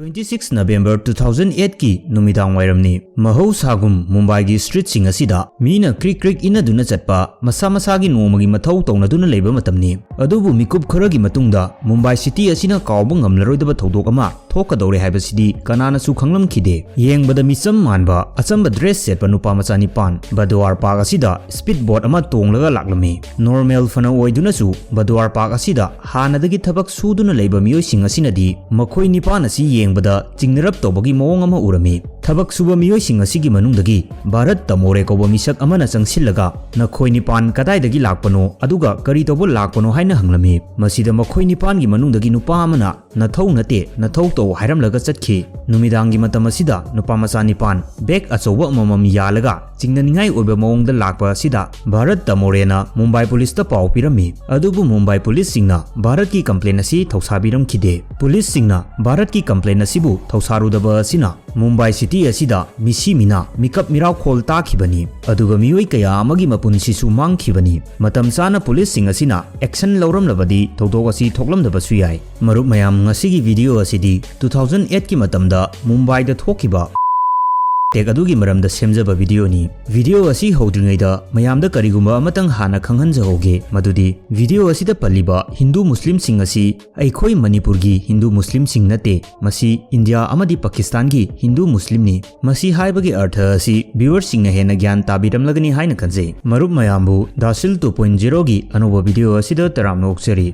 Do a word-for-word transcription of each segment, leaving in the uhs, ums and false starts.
Twenty six November two thousand eight ꯀꯤ ꯅꯨꯃꯤꯗꯥꯡ ꯋꯥꯏꯔꯝꯅꯤ꯫ ꯃꯍꯧꯁꯥꯒꯨꯝ ꯃꯨꯝꯕꯥꯏꯒꯤ street ꯁꯤꯡ ꯑꯁꯤꯗ ꯃꯤꯅ ꯀ꯭ꯔꯤꯛ ꯀ꯭ꯔꯤꯛ ꯏꯟꯅꯗꯨꯅ ꯆꯠꯄ, ꯃꯁꯥ ꯃꯁꯥꯒꯤ ꯅꯣꯡꯃꯒꯤ ꯃꯊꯧ ꯇꯧꯅꯗꯨꯅ ꯂꯩꯕ ꯃꯇꯝꯅꯤ꯫ ꯑꯗꯨꯕꯨ ꯃꯤꯀꯨꯞ ꯈꯔꯒꯤ ꯃꯇꯨꯡꯗ ꯃꯨꯝꯕꯥꯏ city ꯑꯁꯤꯅ ꯀꯥꯎꯕ ꯉꯝꯂꯔꯣꯏꯗꯕ ꯊꯧꯗꯣꯛ ꯑꯃ ꯊꯣꯛꯀꯗꯧꯔꯦ ꯍꯥꯏꯕꯁꯤꯗꯤ ꯀꯅꯥꯅꯁꯨ ꯈꯪꯂꯝꯈꯤꯗꯦ꯫ ꯌꯦꯡꯕꯗ ꯃꯤꯆꯝ ꯃꯥꯟꯕ ꯑꯆꯝꯕ dress ꯁꯦꯠꯄ ꯅꯨꯄꯥ ꯃꯆꯥ ꯅꯤꯄꯥꯟ ꯕꯗꯋꯥꯔ ꯄꯥꯔꯛ ꯑꯁꯤꯗ speed boat ꯑꯃ ꯇꯣꯡꯂꯒ ꯂꯥꯛꯂꯝꯃꯤ꯫ Normal ꯐꯅ ꯑꯣꯏꯗꯨꯅꯁꯨ ꯕꯗꯋꯥꯔ ꯄꯥꯔꯛ ꯑꯁꯤꯗ ꯍꯥꯟꯅꯗꯒꯤ ꯊꯕꯛ ꯁꯨꯗꯨꯅ ꯂꯩꯕ ꯃꯤꯑꯣꯏꯁꯤꯡ ꯑꯁꯤꯅꯗꯤ ꯃꯈꯣꯏ ꯅꯤꯄꯥꯟ ꯑꯁꯤ ꯌꯦꯡꯕꯗ ꯆꯤꯡꯅꯔꯞ ꯇꯧꯕꯒꯤ ꯃꯑꯣꯡ ꯑꯃ ꯎꯔꯝꯃꯤ꯫ ꯊꯕꯛ ꯁꯨꯕ ꯃꯤꯑꯣꯏꯁꯤꯡ ꯑꯁꯤꯒꯤ ꯃꯅꯨꯡꯗꯒꯤ ꯚꯥꯔꯠ ꯇꯃꯣꯔꯦ ꯀꯧꯕ ꯃꯤꯁꯛ ꯑꯃꯅ ꯆꯪꯁꯤꯜꯂꯒ, "ꯅꯈꯣꯏ ꯅꯤꯄꯥꯟ ꯀꯗꯥꯏꯗꯒꯤ ꯂꯥꯛꯄꯅꯣ, ꯑꯗꯨꯒ ꯀꯔꯤ ꯇꯧꯕ ꯂꯥꯛꯄꯅꯣ?" ꯍꯥꯏꯅ ꯍꯪꯂꯝꯃꯤ꯫ ꯃꯁꯤꯗ ꯃꯈꯣꯏ ꯅꯤꯄꯥꯟꯒꯤ ꯃꯅꯨꯡꯗꯒꯤ ꯅꯨꯄꯥ ꯑꯃꯅ, "ꯅꯊꯧ ꯅꯠꯇꯦ, ꯅꯊꯧ ꯇꯧ" ꯍꯥꯏꯔꯝꯂꯒ ꯆꯠꯈꯤ꯫ ꯅꯨꯃꯤꯗꯥꯡꯒꯤ ꯃꯇꯝ ꯑꯁꯤꯗ ꯅꯨꯄꯥ ꯃꯆꯥ ꯅꯤꯄꯥꯟ bag ꯑꯆꯧꯕ ꯑꯃꯃꯝ ꯌꯥꯜꯂꯒ ꯆꯤꯡꯅꯅꯤꯡꯉꯥꯏ ꯑꯣꯏꯕ ꯃꯑꯣꯡꯗ ꯂꯥꯛꯄ ꯑꯁꯤꯗ ꯚꯥꯔꯠ ꯇꯃꯣꯔꯦꯅ ꯃꯨꯝꯕꯥꯏ ꯄꯨꯂꯤꯁꯇ ꯄꯥꯎ ꯄꯤꯔꯝꯃꯤ꯫ ꯑꯗꯨꯕꯨ ꯃꯨꯝꯕꯥꯏ ꯄꯨꯂꯤꯁꯁꯤꯡꯅ ꯚꯥꯔꯠꯀꯤ complaint ꯑꯁꯤ ꯊꯧꯁꯥꯕꯤꯔꯝꯈꯤꯗꯦ꯫ ꯄꯨꯂꯤꯁꯁꯤꯡꯅ ꯚꯥꯔꯠꯀꯤ complaint ꯑꯁꯤꯕꯨ ꯊꯧꯁꯥꯔꯨꯗꯕ ꯑꯁꯤꯅ ꯃꯨꯝꯕꯥꯏ city ꯑꯁꯤꯗ ꯃꯤꯁꯤ ꯃꯤꯅꯥ, ꯃꯤꯀꯞ ꯃꯤꯔꯥꯎꯈꯣꯜ ꯇꯥꯈꯤꯕꯅꯤ, ꯑꯗꯨꯒ ꯃꯤꯑꯣꯏ ꯀꯌꯥ ꯑꯃꯒꯤ ꯃꯄꯨꯟꯁꯤꯁꯨ ꯃꯥꯡꯈꯤꯕꯅꯤ꯫ ꯃꯇꯝ ꯆꯥꯅ ꯄꯨꯂꯤꯁꯁꯤꯡ ꯑꯁꯤꯅ action ꯂꯧꯔꯝꯂꯕꯗꯤ ꯊꯧꯗꯣꯛ ꯑꯁꯤ ꯊꯣꯛꯂꯝꯗꯕꯁꯨ ꯌꯥꯏ꯫ ꯃꯔꯨꯞ ꯃꯌꯥꯝ, ꯉꯁꯤꯒꯤ video ꯑꯁꯤꯗꯤ two thousand eight ꯀꯤ ꯃꯇꯝꯗ ꯃꯨꯝꯕꯥꯏꯗ ꯊꯣꯛꯈꯤꯕ attack ꯑꯗꯨꯒꯤ ꯃꯔꯝꯗ ꯁꯦꯝꯖꯕ video ꯅꯤ꯫ Video ꯑꯁꯤ ꯍꯧꯗ꯭ꯔꯤꯉꯩꯗ ꯃꯌꯥꯝꯗ ꯀꯔꯤꯒꯨꯝꯕ ꯑꯃꯇꯪ ꯍꯥꯟꯅ ꯈꯪꯍꯟꯖꯍꯧꯒꯦ, ꯃꯗꯨꯗꯤ video ꯑꯁꯤꯗ ꯄꯜꯂꯤꯕ ꯍꯤꯟꯗꯨ ꯃꯨꯁꯂꯤꯝꯁꯤꯡ ꯑꯁꯤ ꯑꯩꯈꯣꯏ ꯃꯅꯤꯄꯨꯔꯒꯤ ꯍꯤꯟꯗꯨ ꯃꯨꯁꯂꯤꯝꯁꯤꯡ ꯅꯠꯇꯦ, ꯃꯁꯤ ꯏꯟꯗꯤꯌꯥ ꯑꯃꯗꯤ ꯄꯥꯀꯤꯁꯇꯥꯟꯒꯤ ꯍꯤꯟꯗꯨ ꯃꯨꯁꯂꯤꯝꯅꯤ꯫ ꯃꯁꯤ ꯍꯥꯏꯕꯒꯤ ꯑꯔꯊ ꯑꯁꯤ viewerꯁꯤꯡꯅ ꯍꯦꯟꯅ ꯒ꯭ꯌꯥꯟ ꯇꯥꯕꯤꯔꯝꯂꯒꯅꯤ ꯍꯥꯏꯅ ꯈꯟꯖꯩ꯫ ꯃꯔꯨꯞ ꯃꯌꯥꯝꯕꯨ ꯗꯥꯁꯤꯜ two point zero ꯒꯤ ꯑꯅꯧꯕ video ꯑꯁꯤꯗ ꯇꯔꯥꯝꯅ ꯑꯣꯛꯆꯔꯤ꯫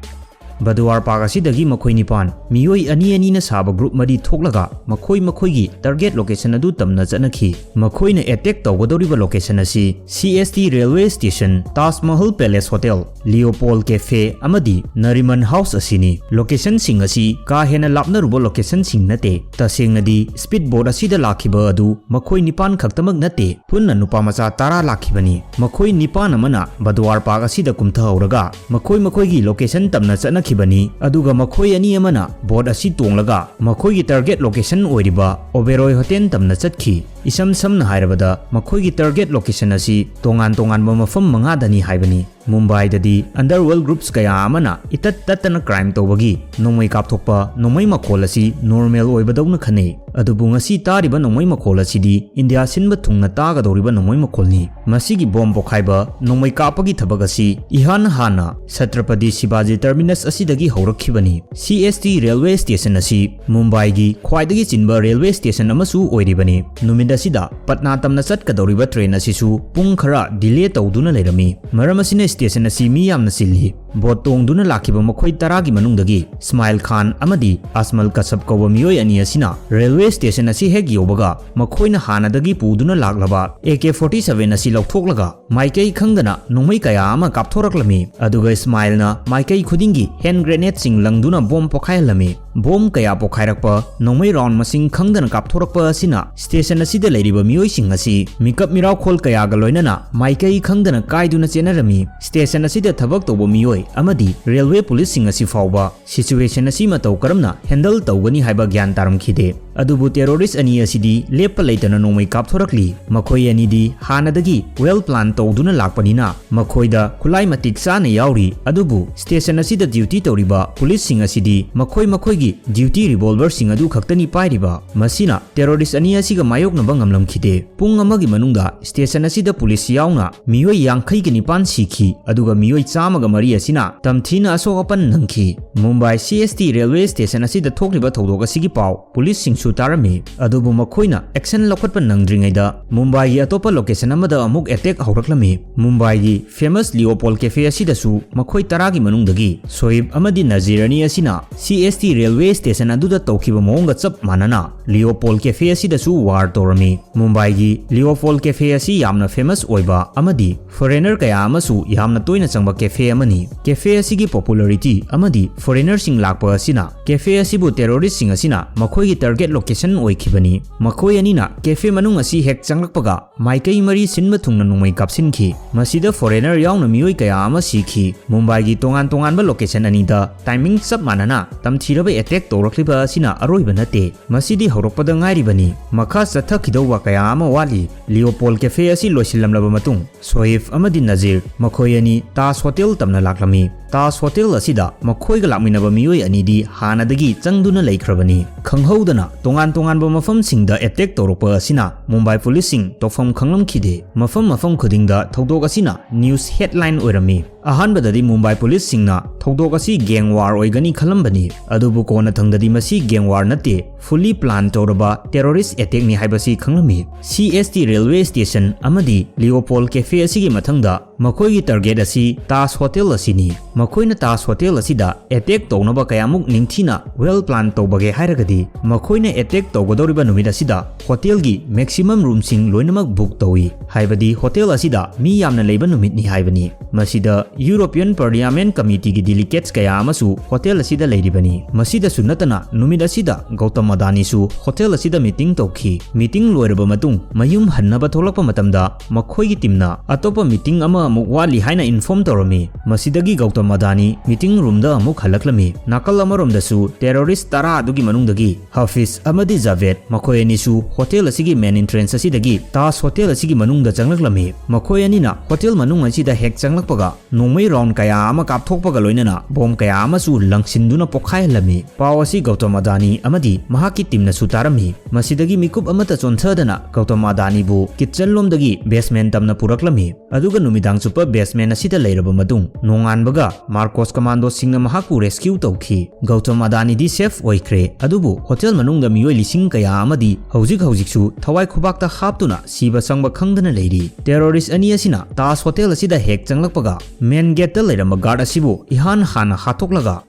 ꯕꯗꯋꯥꯔ ꯄꯥꯔꯛ ꯑꯁꯤꯗꯒꯤ ꯃꯈꯣꯏ ꯅꯤꯄꯥꯟ, ꯃꯤꯑꯣꯏ ꯑꯅꯤ ꯑꯅꯤꯅ ꯁꯥꯕ group ꯃꯔꯤ ꯊꯣꯛꯂꯒ ꯃꯈꯣꯏ ꯃꯈꯣꯏꯒꯤ target location ꯑꯗꯨ ꯇꯝꯅ ꯆꯠꯅꯈꯤ꯫ ꯃꯈꯣꯏꯅ attack ꯇꯧꯒꯗꯧꯔꯤꯕ location ꯑꯁꯤ C S T railway station, Taj Mahal palace hotel, ꯂꯤꯑꯣꯄꯣꯜ cafe ꯑꯃꯗꯤ ꯅꯔꯤꯃꯟ house ꯑꯁꯤꯅꯤ꯫ Locationꯁꯤꯡ ꯑꯁꯤ ꯀꯥ ꯍꯦꯟꯅ ꯂꯥꯞꯅꯔꯨꯕ locationꯁꯤꯡ ꯅꯠꯇꯦ꯫ ꯇꯁꯦꯡꯅꯗꯤ speed boat ꯑꯁꯤꯗ ꯂꯥꯛꯈꯤꯕ ꯑꯗꯨ ꯃꯈꯣꯏ ꯅꯤꯄꯥꯟ ꯈꯛꯇꯃꯛ ꯅꯠꯇꯦ, ꯄꯨꯟꯅ ꯅꯨꯄꯥ ꯃꯆꯥ ꯇꯔꯥ ꯂꯥꯛꯈꯤꯕꯅꯤ꯫ ꯃꯈꯣꯏ ꯅꯤꯄꯥꯟ ꯑꯃꯅ ꯕꯗꯋꯥꯔ ꯄꯥꯔꯛ ꯑꯁꯤꯗ ꯀꯨꯝꯊꯍꯧꯔꯒ ꯃꯈꯣꯏ ꯃꯈꯣꯏꯒꯤ location ꯇꯝꯅ ꯆꯠꯅꯈꯤꯕꯅꯤ, ꯑꯗꯨꯒ ꯃꯈꯣꯏ ꯑꯅꯤ ꯑꯃꯅ boat ꯑꯁꯤ ꯇꯣꯡꯂꯒ ꯃꯈꯣꯏꯒꯤ target location ꯑꯣꯏꯔꯤꯕ ꯑꯣꯕꯦꯔꯣꯏ hotel ꯇꯝꯅ ꯆꯠꯈꯤ꯫ ꯏꯁꯝ ꯁꯝꯅ ꯍꯥꯏꯔꯕꯗ, ꯃꯈꯣꯏꯒꯤ target location ꯑꯁꯤ ꯇꯣꯉꯥꯟ ꯇꯣꯉꯥꯟꯕ ꯃꯐꯝ ꯃꯉꯥꯗꯅꯤ ꯍꯥꯏꯕꯅꯤ꯫ ꯃꯨꯝꯕꯥꯏꯗꯗꯤ underworld groups ꯀꯌꯥ ꯑꯃꯅ ꯏꯇꯠ ꯇꯠꯇꯅ crime ꯇꯧꯕꯒꯤ ꯅꯣꯡꯃꯩ ꯀꯥꯞꯊꯣꯛꯄ ꯅꯣꯡꯃꯩ ꯃꯈꯣꯜ ꯑꯁꯤ normal ꯑꯣꯏꯕꯗꯧꯅ ꯈꯟꯅꯩ꯫ ꯑꯗꯨꯕꯨ ꯉꯁꯤ ꯇꯥꯔꯤꯕ ꯅꯣꯡꯃꯩ ꯃꯈꯣꯜ ꯑꯁꯤꯗꯤ ꯏꯟꯗꯤꯌꯥ ꯁꯤꯟꯕ ꯊꯨꯡꯅ ꯇꯥꯒꯗꯧꯔꯤꯕ ꯅꯣꯡꯃꯩ ꯃꯈꯣꯜꯅꯤ꯫ ꯃꯁꯤꯒꯤ bomb ꯄꯣꯈꯥꯏꯕ ꯅꯣꯡꯃꯩ ꯀꯥꯞꯄꯒꯤ ꯊꯕꯛ ꯑꯁꯤ ꯏꯍꯥꯟ ꯍꯥꯟꯅ ꯁꯇ꯭ꯔꯄꯇꯤ ꯁꯤꯕꯥꯖꯤ terminus ꯑꯁꯤꯗꯒꯤ ꯍꯧꯔꯛꯈꯤꯕꯅꯤ꯫ C S T railway station ꯑꯁꯤ ꯃꯨꯝꯕꯥꯏꯒꯤ ꯈ꯭ꯋꯥꯏꯗꯒꯤ ꯆꯤꯟꯕ railway station ꯑꯃꯁꯨ ꯑꯣꯏꯔꯤꯕꯅꯤ꯫ ꯅꯨꯃꯤꯠ ꯑꯁꯤꯗ ꯄꯠꯅꯥ ꯇꯝꯅ ꯆꯠꯀꯗꯧꯔꯤꯕ train ꯑꯁꯤꯁꯨ ꯄꯨꯡ ꯈꯔ delay ꯇꯧꯗꯨꯅ ꯂꯩꯔꯝꯃꯤ꯫ ꯃꯔꯝ ꯑꯁꯤꯅ station ꯑꯁꯤ ꯃꯤ ꯌꯥꯝꯅ ꯆꯤꯜꯂꯤ꯫ Boat ꯇꯣꯡꯗꯨꯅ ꯂꯥꯛꯈꯤꯕ ꯃꯈꯣꯏ ꯇꯔꯥꯒꯤ ꯃꯅꯨꯡꯗꯒꯤ ꯏꯁꯃꯥꯏꯜ ꯈꯥꯟ ꯑꯃꯗꯤ ꯑꯁꯃꯜ ꯀꯁꯕ ꯀꯧꯕ ꯃꯤꯑꯣꯏ ꯑꯅꯤ ꯑꯁꯤꯅ railway station ꯑꯁꯤ ꯍꯦꯛ ꯌꯧꯕꯒ ꯃꯈꯣꯏꯅ ꯍꯥꯟꯅꯗꯒꯤ ꯄꯨꯗꯨꯅ ꯂꯥꯛꯂꯕ A K forty seven ꯑꯁꯤ ꯂꯧꯊꯣꯛꯂꯒ ꯃꯥꯏꯀꯩ ꯈꯪꯗꯅ ꯅꯣꯡꯃꯩ ꯀꯌꯥ ꯑꯃ ꯀꯥꯞꯊꯣꯔꯛꯂꯝꯃꯤ꯫ ꯑꯗꯨꯒ ꯏꯁꯃꯥꯏꯜꯅ ꯃꯥꯏꯀꯩ ꯈꯨꯗꯤꯡꯒꯤ hand grenade ꯁꯤꯡ ꯂꯪꯗꯨꯅ bomb ꯄꯣꯈꯥꯏꯍꯜꯂꯝꯃꯤ꯫ Bomb ꯀꯌꯥ ꯄꯣꯈꯥꯏꯔꯛꯄ, ꯅꯣꯡꯃꯩ round ꯃꯁꯤꯡ ꯈꯪꯗꯅ ꯀꯥꯞꯊꯣꯔꯛꯄ ꯑꯁꯤꯅ station ꯑꯁꯤꯗ ꯂꯩꯔꯤꯕ ꯃꯤꯑꯣꯏꯁꯤꯡ ꯑꯁꯤ ꯃꯤꯀꯞ ꯃꯤꯔꯥꯎꯈꯣꯜ ꯀꯌꯥꯒ ꯂꯣꯏꯅꯅ ꯃꯥꯏꯀꯩ ꯈꯪꯗꯅ ꯀꯥꯏꯗꯨꯅ ꯆꯦꯟꯅꯔꯝꯃꯤ꯫ Station ꯑꯁꯤꯗ ꯊꯕꯛ ꯇꯧꯕ ꯃꯤꯑꯣꯏ ꯑꯃꯗꯤ railway police ꯁꯤꯡ ꯑꯁꯤ ꯐꯥꯎꯕ situation ꯑꯁꯤ ꯃꯇꯧ ꯀꯔꯝꯅ handle ꯇꯧꯒꯅꯤ ꯍꯥꯏꯕ ꯒ꯭ꯌꯥꯟ ꯇꯥꯔꯝꯈꯤꯗꯦ꯫ ꯑꯗꯨꯕꯨ terrorist ꯑꯅꯤ ꯑꯁꯤꯗꯤ ꯂꯦꯞꯄ ꯂꯩꯇꯅ ꯅꯣꯡꯃꯩ ꯀꯥꯞꯊꯣꯔꯛꯂꯤ꯫ ꯃꯈꯣꯏ ꯑꯅꯤꯗꯤ ꯍꯥꯟꯅꯗꯒꯤ well plan ꯇꯧꯗꯨꯅ ꯂꯥꯛꯄꯅꯤꯅ ꯃꯈꯣꯏꯗ ꯈꯨꯠꯂꯥꯏ ꯃꯇꯤꯛ ꯆꯥꯅ ꯌꯥꯎꯔꯤ꯫ ꯑꯗꯨꯕꯨ station ꯑꯁꯤꯗ duty ꯇꯧꯔꯤꯕ police ꯁꯤꯡ ꯑꯁꯤꯗꯤ ꯃꯈꯣꯏ ꯃꯈꯣꯏꯒꯤ duty revolver ꯁꯤꯡ ꯑꯗꯨ ꯈꯛꯇꯅꯤ ꯄꯥꯏꯔꯤꯕ꯫ ꯃꯁꯤꯅ terrorist ꯑꯅꯤ ꯑꯁꯤꯒ ꯃꯥꯌꯣꯛꯅꯕ ꯉꯝꯂꯝꯈꯤꯗꯦ꯫ ꯄꯨꯡ ꯑꯃꯒꯤ ꯃꯅꯨꯡꯗ station ꯑꯁꯤꯗ police ꯌꯥꯎꯅ ꯃꯤꯑꯣꯏ ꯌꯥꯡꯈꯩꯒ ꯅꯤꯄꯥꯟ ꯁꯤꯈꯤ, ꯑꯗꯨꯒ ꯃꯤꯑꯣꯏ ꯆꯥꯝꯃꯒ ꯃꯔꯤ ꯑꯁꯤꯅ ꯇꯝꯊꯤꯅ ꯑꯁꯣꯛ ꯑꯄꯟ ꯅꯪꯈꯤ꯫ Mumbai C S T railway station ꯑꯁꯤꯗ ꯊꯣꯛꯂꯤꯕ ꯊꯧꯗꯣꯛ ꯑꯁꯤꯒꯤ ꯄꯥꯎ police ꯁꯤꯡꯁꯨ ꯇꯥꯔꯝꯃꯤ, ꯑꯗꯨꯕꯨ ꯃꯈꯣꯏꯅ action ꯂꯧꯈꯠꯄ ꯅꯪꯗ꯭ꯔꯤꯉꯩꯗ ꯃꯨꯝꯕꯥꯏꯒꯤ ꯑꯇꯣꯞꯄ location ꯑꯃꯗ ꯑꯃꯨꯛ attack ꯍꯧꯔꯛꯂꯝꯃꯤ꯫ ꯃꯨꯝꯕꯥꯏꯒꯤ famous Leopold Cafe ꯑꯁꯤꯗꯁꯨ ꯃꯈꯣꯏ ꯇꯔꯥꯒꯤ ꯃꯅꯨꯡꯗꯒꯤ ꯁꯣꯏꯕ ꯑꯃꯗꯤ ꯅꯖꯤꯔ ꯑꯅꯤ ꯑꯁꯤꯅ C S T railway station ꯑꯗꯨꯗ ꯇꯧꯈꯤꯕ ꯃꯑꯣꯡꯒ ꯆꯞ ꯃꯥꯟꯅꯅ Leopold Cafe ꯑꯁꯤꯗꯁꯨ war ꯇꯧꯔꯝꯃꯤ꯫ ꯃꯨꯝꯕꯥꯏꯒꯤ Leopold Cafe ꯑꯁꯤ ꯌꯥꯝꯅ famous ꯑꯣꯏꯕ ꯑꯃꯗꯤ foreigner ꯀꯌꯥ ꯑꯃꯁꯨ ꯌꯥꯝꯅ ꯇꯣꯏꯅ ꯆꯪꯕ cafe ꯑꯃꯅꯤ꯫ ꯀꯦꯐꯦ ꯑꯁꯤꯒꯤ popularity ꯑꯃꯗꯤ foreignerꯁꯤꯡ ꯂꯥꯛꯄ ꯑꯁꯤꯅ ꯀꯦꯐꯦ ꯑꯁꯤꯕꯨ terroristꯁꯤꯡ ꯑꯁꯤꯅ ꯃꯈꯣꯏꯒꯤ target location ꯑꯣꯏꯈꯤꯕꯅꯤ꯫ ꯃꯈꯣꯏ ꯑꯅꯤꯅ ꯀꯦꯐꯦ ꯃꯅꯨꯡ ꯑꯁꯤ ꯍꯦꯛ ꯆꯪꯂꯛꯄꯒ ꯃꯥꯏꯀꯩ ꯃꯔꯤ ꯁꯤꯟꯕ ꯊꯨꯡꯅ ꯅꯣꯡꯃꯩ ꯀꯥꯞꯁꯤꯟꯈꯤ꯫ ꯃꯁꯤꯗ foreigner ꯌꯥꯎꯅ ꯃꯤꯑꯣꯏ ꯀꯌꯥ ꯑꯃ ꯁꯤꯈꯤ꯫ ꯃꯨꯝꯕꯥꯏꯒꯤ ꯇꯣꯉꯥꯟ ꯇꯣꯉꯥꯟꯕ location ꯑꯅꯤꯗ timing ꯆꯞ ꯃꯥꯟꯅꯅ ꯇꯝꯊꯤꯔꯕ attack ꯇꯧꯔꯛꯂꯤꯕ ꯑꯁꯤꯅ ꯑꯔꯣꯏꯕ ꯅꯠꯇꯦ꯫ ꯃꯁꯤꯗꯤ ꯍꯧꯔꯛꯄꯗ ꯉꯥꯏꯔꯤꯕꯅꯤ꯫ ꯃꯈꯥ ꯆꯠꯊꯈꯤꯗꯧꯕ ꯀꯌꯥ ꯑꯃ ꯋꯥꯠꯂꯤ꯫ ꯂꯤꯑꯣꯄꯣꯜ ꯀꯦꯐꯦ ꯑꯁꯤ ꯂꯣꯏꯁꯤꯜꯂꯝꯂꯕ ꯃꯇꯨꯡ, ꯁꯣꯍꯤꯐ ꯑꯃꯗꯤ ꯅꯖꯤꯔ, ꯃꯈꯣꯏ ꯑꯅꯤ ꯇꯥꯖ ꯍꯣꯇꯦꯜ ꯇꯝꯅ ꯂꯥꯛꯂꯝꯃꯤ꯫ ꯇꯥꯖ ꯍꯣꯇꯦꯜ ꯑꯁꯤꯗ ꯃꯈꯣꯏꯒ ꯂꯥꯛꯃꯤꯟꯅꯕ ꯃꯤꯑꯣꯏ ꯑꯅꯤꯗꯤ ꯍꯥꯟꯅꯗꯒꯤ ꯆꯪꯗꯨꯅ ꯂꯩꯈ꯭ꯔꯕꯅꯤ꯫ ꯈꯪꯍꯧꯗꯅ ꯇꯣꯉꯥꯟ ꯇꯣꯉꯥꯟꯕ ꯃꯐꯝꯁꯤꯡꯗ attack ꯇꯧꯔꯛꯄ ꯑꯁꯤꯅ ꯃꯨꯝꯕꯥꯏ ꯄꯨꯂꯤꯁꯁꯤꯡ ꯇꯧꯐꯝ ꯈꯪꯂꯝꯈꯤꯗꯦ꯫ ꯃꯐꯝ ꯃꯐꯝ ꯈꯨꯗꯤꯡꯗ ꯊꯧꯗꯣꯛ ꯑꯁꯤꯅ news headline ꯑꯣꯏꯔꯝꯃꯤ꯫ ꯑꯍꯥꯟꯕꯗꯗꯤ ꯃꯨꯝꯕꯥꯏ ꯄꯨꯂꯤꯁꯁꯤꯡꯅ ꯊꯧꯗꯣꯛ ꯑꯁꯤ gang war ꯑꯣꯏꯒꯅꯤ ꯈꯜꯂꯝꯕꯅꯤ, ꯑꯗꯨꯕꯨ ꯀꯣꯟꯅꯊꯪꯗꯗꯤ ꯃꯁꯤ gang war ꯅꯠꯇꯦ, fully plan ꯇꯧꯔꯕ terrorist attackꯅꯤ ꯍꯥꯏꯕꯁꯤ ꯈꯪꯂꯝꯃꯤ꯫ ꯁꯤ ꯑꯦꯁ ꯇꯤ railway station ꯑꯃꯗꯤ ꯂꯤꯑꯣꯄꯣꯜ ꯀꯦꯐꯦ ꯑꯁꯤꯒꯤ ꯃꯊꯪꯗ ꯃꯈꯣꯏꯒꯤ target ꯑꯁꯤ ꯇꯥꯖ ꯍꯣꯇꯦꯜ ꯑꯁꯤꯅꯤ꯫ ꯃꯈꯣꯏꯅ ꯇꯥꯖ ꯍꯣꯇꯦꯜ ꯑꯁꯤꯗ attack ꯇꯧꯅꯕ ꯀꯌꯥꯃꯨꯛ ꯅꯤꯡꯊꯤꯅ well plan ꯇꯧꯕꯒꯦ ꯍꯥꯏꯔꯒꯗꯤ, ꯃꯈꯣꯏꯅ attack ꯇꯧꯒꯗꯧꯔꯤꯕ ꯅꯨꯃꯤꯠ ꯑꯁꯤꯗ ꯍꯣꯇꯦꯜꯒꯤ maximum roomꯁꯤꯡ ꯂꯣꯏꯅꯃꯛ book ꯇꯧꯏ, ꯍꯥꯏꯕꯗꯤ ꯍꯣꯇꯦꯜ ꯑꯁꯤꯗ ꯃꯤ ꯌꯥꯝꯅ ꯂꯩꯕ ꯅꯨꯃꯤꯠꯅꯤ ꯍꯥꯏꯕꯅꯤ꯫ ꯃꯁꯤꯗ European Parliament Committeeꯒꯤ delegates ꯀꯌꯥ ꯑꯃꯁꯨ ꯍꯣꯇꯦꯜ ꯑꯁꯤꯗ ꯂꯩꯔꯤꯕꯅꯤ꯫ ꯃꯁꯤꯗꯁꯨ ꯅꯠꯇꯅ ꯅꯨꯃꯤꯠ ꯑꯁꯤꯗ ꯒꯧꯇꯝ ꯑꯗꯥꯅꯤꯁꯨ ꯍꯣꯇꯦꯜ ꯑꯁꯤꯗ meeting ꯇꯧꯈꯤ꯫ Meeting ꯂꯣꯏꯔꯕ ꯃꯇꯨꯡ ꯃꯌꯨꯝ ꯍꯟꯅꯕ ꯊꯣꯛꯂꯛꯄ ꯃꯇꯝꯗ ꯃꯈꯣꯏꯒꯤ teamꯅ ꯑꯇꯣꯞꯄ meeting ꯑꯃ ꯑꯃꯨꯛ ꯋꯥꯠꯂꯤ ꯍꯥꯏꯅ inform ꯇꯧꯔꯝꯃꯤ꯫ ꯃꯁꯤꯗꯒꯤ ꯒꯧꯇꯝ ꯑꯗꯥꯅꯤ meeting roomꯗ ꯑꯃꯨꯛ ꯍꯜꯂꯛꯂꯝꯃꯤ꯫ ꯅꯥꯀꯜ ꯑꯃꯔꯣꯝꯗꯁꯨ terrorist ꯇꯔꯥ ꯑꯗꯨꯒꯤ ꯃꯅꯨꯡꯗꯒꯤ ꯍꯥꯐꯤꯖ ꯑꯃꯗꯤ ꯖꯥꯚꯦꯗ, ꯃꯈꯣꯏ ꯑꯅꯤꯁꯨ ꯍꯣꯇꯦꯜ ꯑꯁꯤꯒꯤ main entrance ꯑꯁꯤꯗꯒꯤ ꯇꯥꯖ ꯍꯣꯇꯦꯜ ꯑꯁꯤꯒꯤ ꯃꯅꯨꯡꯗ ꯆꯪꯂꯛꯂꯝꯃꯤ꯫ ꯃꯈꯣꯏ ꯑꯅꯤꯅ ꯍꯣꯇꯦꯜ ꯃꯅꯨꯡ ꯑꯁꯤꯗ ꯍꯦꯛ ꯆꯪꯂꯛꯄꯒ ꯅꯣꯡꯃꯩ round ꯀꯌꯥ ꯑꯃ ꯀꯥꯞꯊꯣꯛꯄꯒ ꯂꯣꯏꯅꯅ bomb ꯀꯌꯥ ꯑꯃꯁꯨ ꯂꯪꯁꯤꯟꯗꯨꯅ ꯄꯣꯈꯥꯏꯍꯜꯂꯝꯃꯤ꯫ ꯄꯥꯎ ꯑꯁꯤ ꯒꯧꯇꯝ ꯑꯗꯥꯅꯤ ꯑꯃꯗꯤ ꯃꯍꯥꯛꯀꯤ teamꯅꯁꯨ ꯇꯥꯔꯝꯃꯤ꯫ ꯃꯁꯤꯗꯒꯤ ꯃꯤꯀꯨꯞ ꯑꯃꯠꯇ ꯆꯣꯟꯊꯗꯅ ꯒꯧꯇꯝ ꯑꯗꯥꯅꯤꯕꯨ kitchen ꯂꯣꯝꯗꯒꯤ basement ꯇꯝꯅ ꯄꯨꯔꯛꯂꯝꯃꯤ꯫ ꯑꯗꯨꯒ ꯅꯨꯃꯤꯗꯥꯡ ꯆꯨꯞꯄ basement ꯑꯁꯤꯗ ꯂꯩꯔꯕ ꯃꯇꯨꯡ, ꯅꯣꯡꯉꯥꯟꯕꯒ ꯃꯥꯔꯀꯣꯁ commandoꯁꯤꯡꯅ ꯃꯍꯥꯛꯄꯨ rescue ꯇꯧꯈꯤ꯫ ꯒꯧꯇꯝ ꯑꯗꯥꯅꯤꯗꯤ safe ꯑꯣꯏꯈ꯭ꯔꯦ, ꯑꯗꯨꯕꯨ ꯍꯣꯇꯦꯜ ꯃꯅꯨꯡꯗ ꯃꯤꯑꯣꯏ ꯂꯤꯁꯤꯡ ꯀꯌꯥ ꯑꯃꯗꯤ ꯍꯧꯖꯤꯛ ꯍꯧꯖꯤꯛꯁꯨ ꯊꯋꯥꯏ ꯈꯨꯕꯥꯛꯇ ꯍꯥꯞꯇꯨꯅ ꯁꯤꯕ ꯆꯪꯕ ꯈꯪꯗꯅ ꯂꯩꯔꯤ꯫ Terrorist ꯑꯅꯤ ꯑꯁꯤꯅ ꯇꯥꯖ ꯍꯣꯇꯦꯜ ꯑꯁꯤꯗ ꯍꯦꯛ ꯆꯪꯂꯛꯄꯒ, main gateꯇ ꯂꯩꯔꯝꯕ guard ꯑꯁꯤꯕꯨ ꯏꯍꯥꯟ ꯍꯥꯟꯅ ꯍꯥꯠꯇꯣꯛꯂꯒ,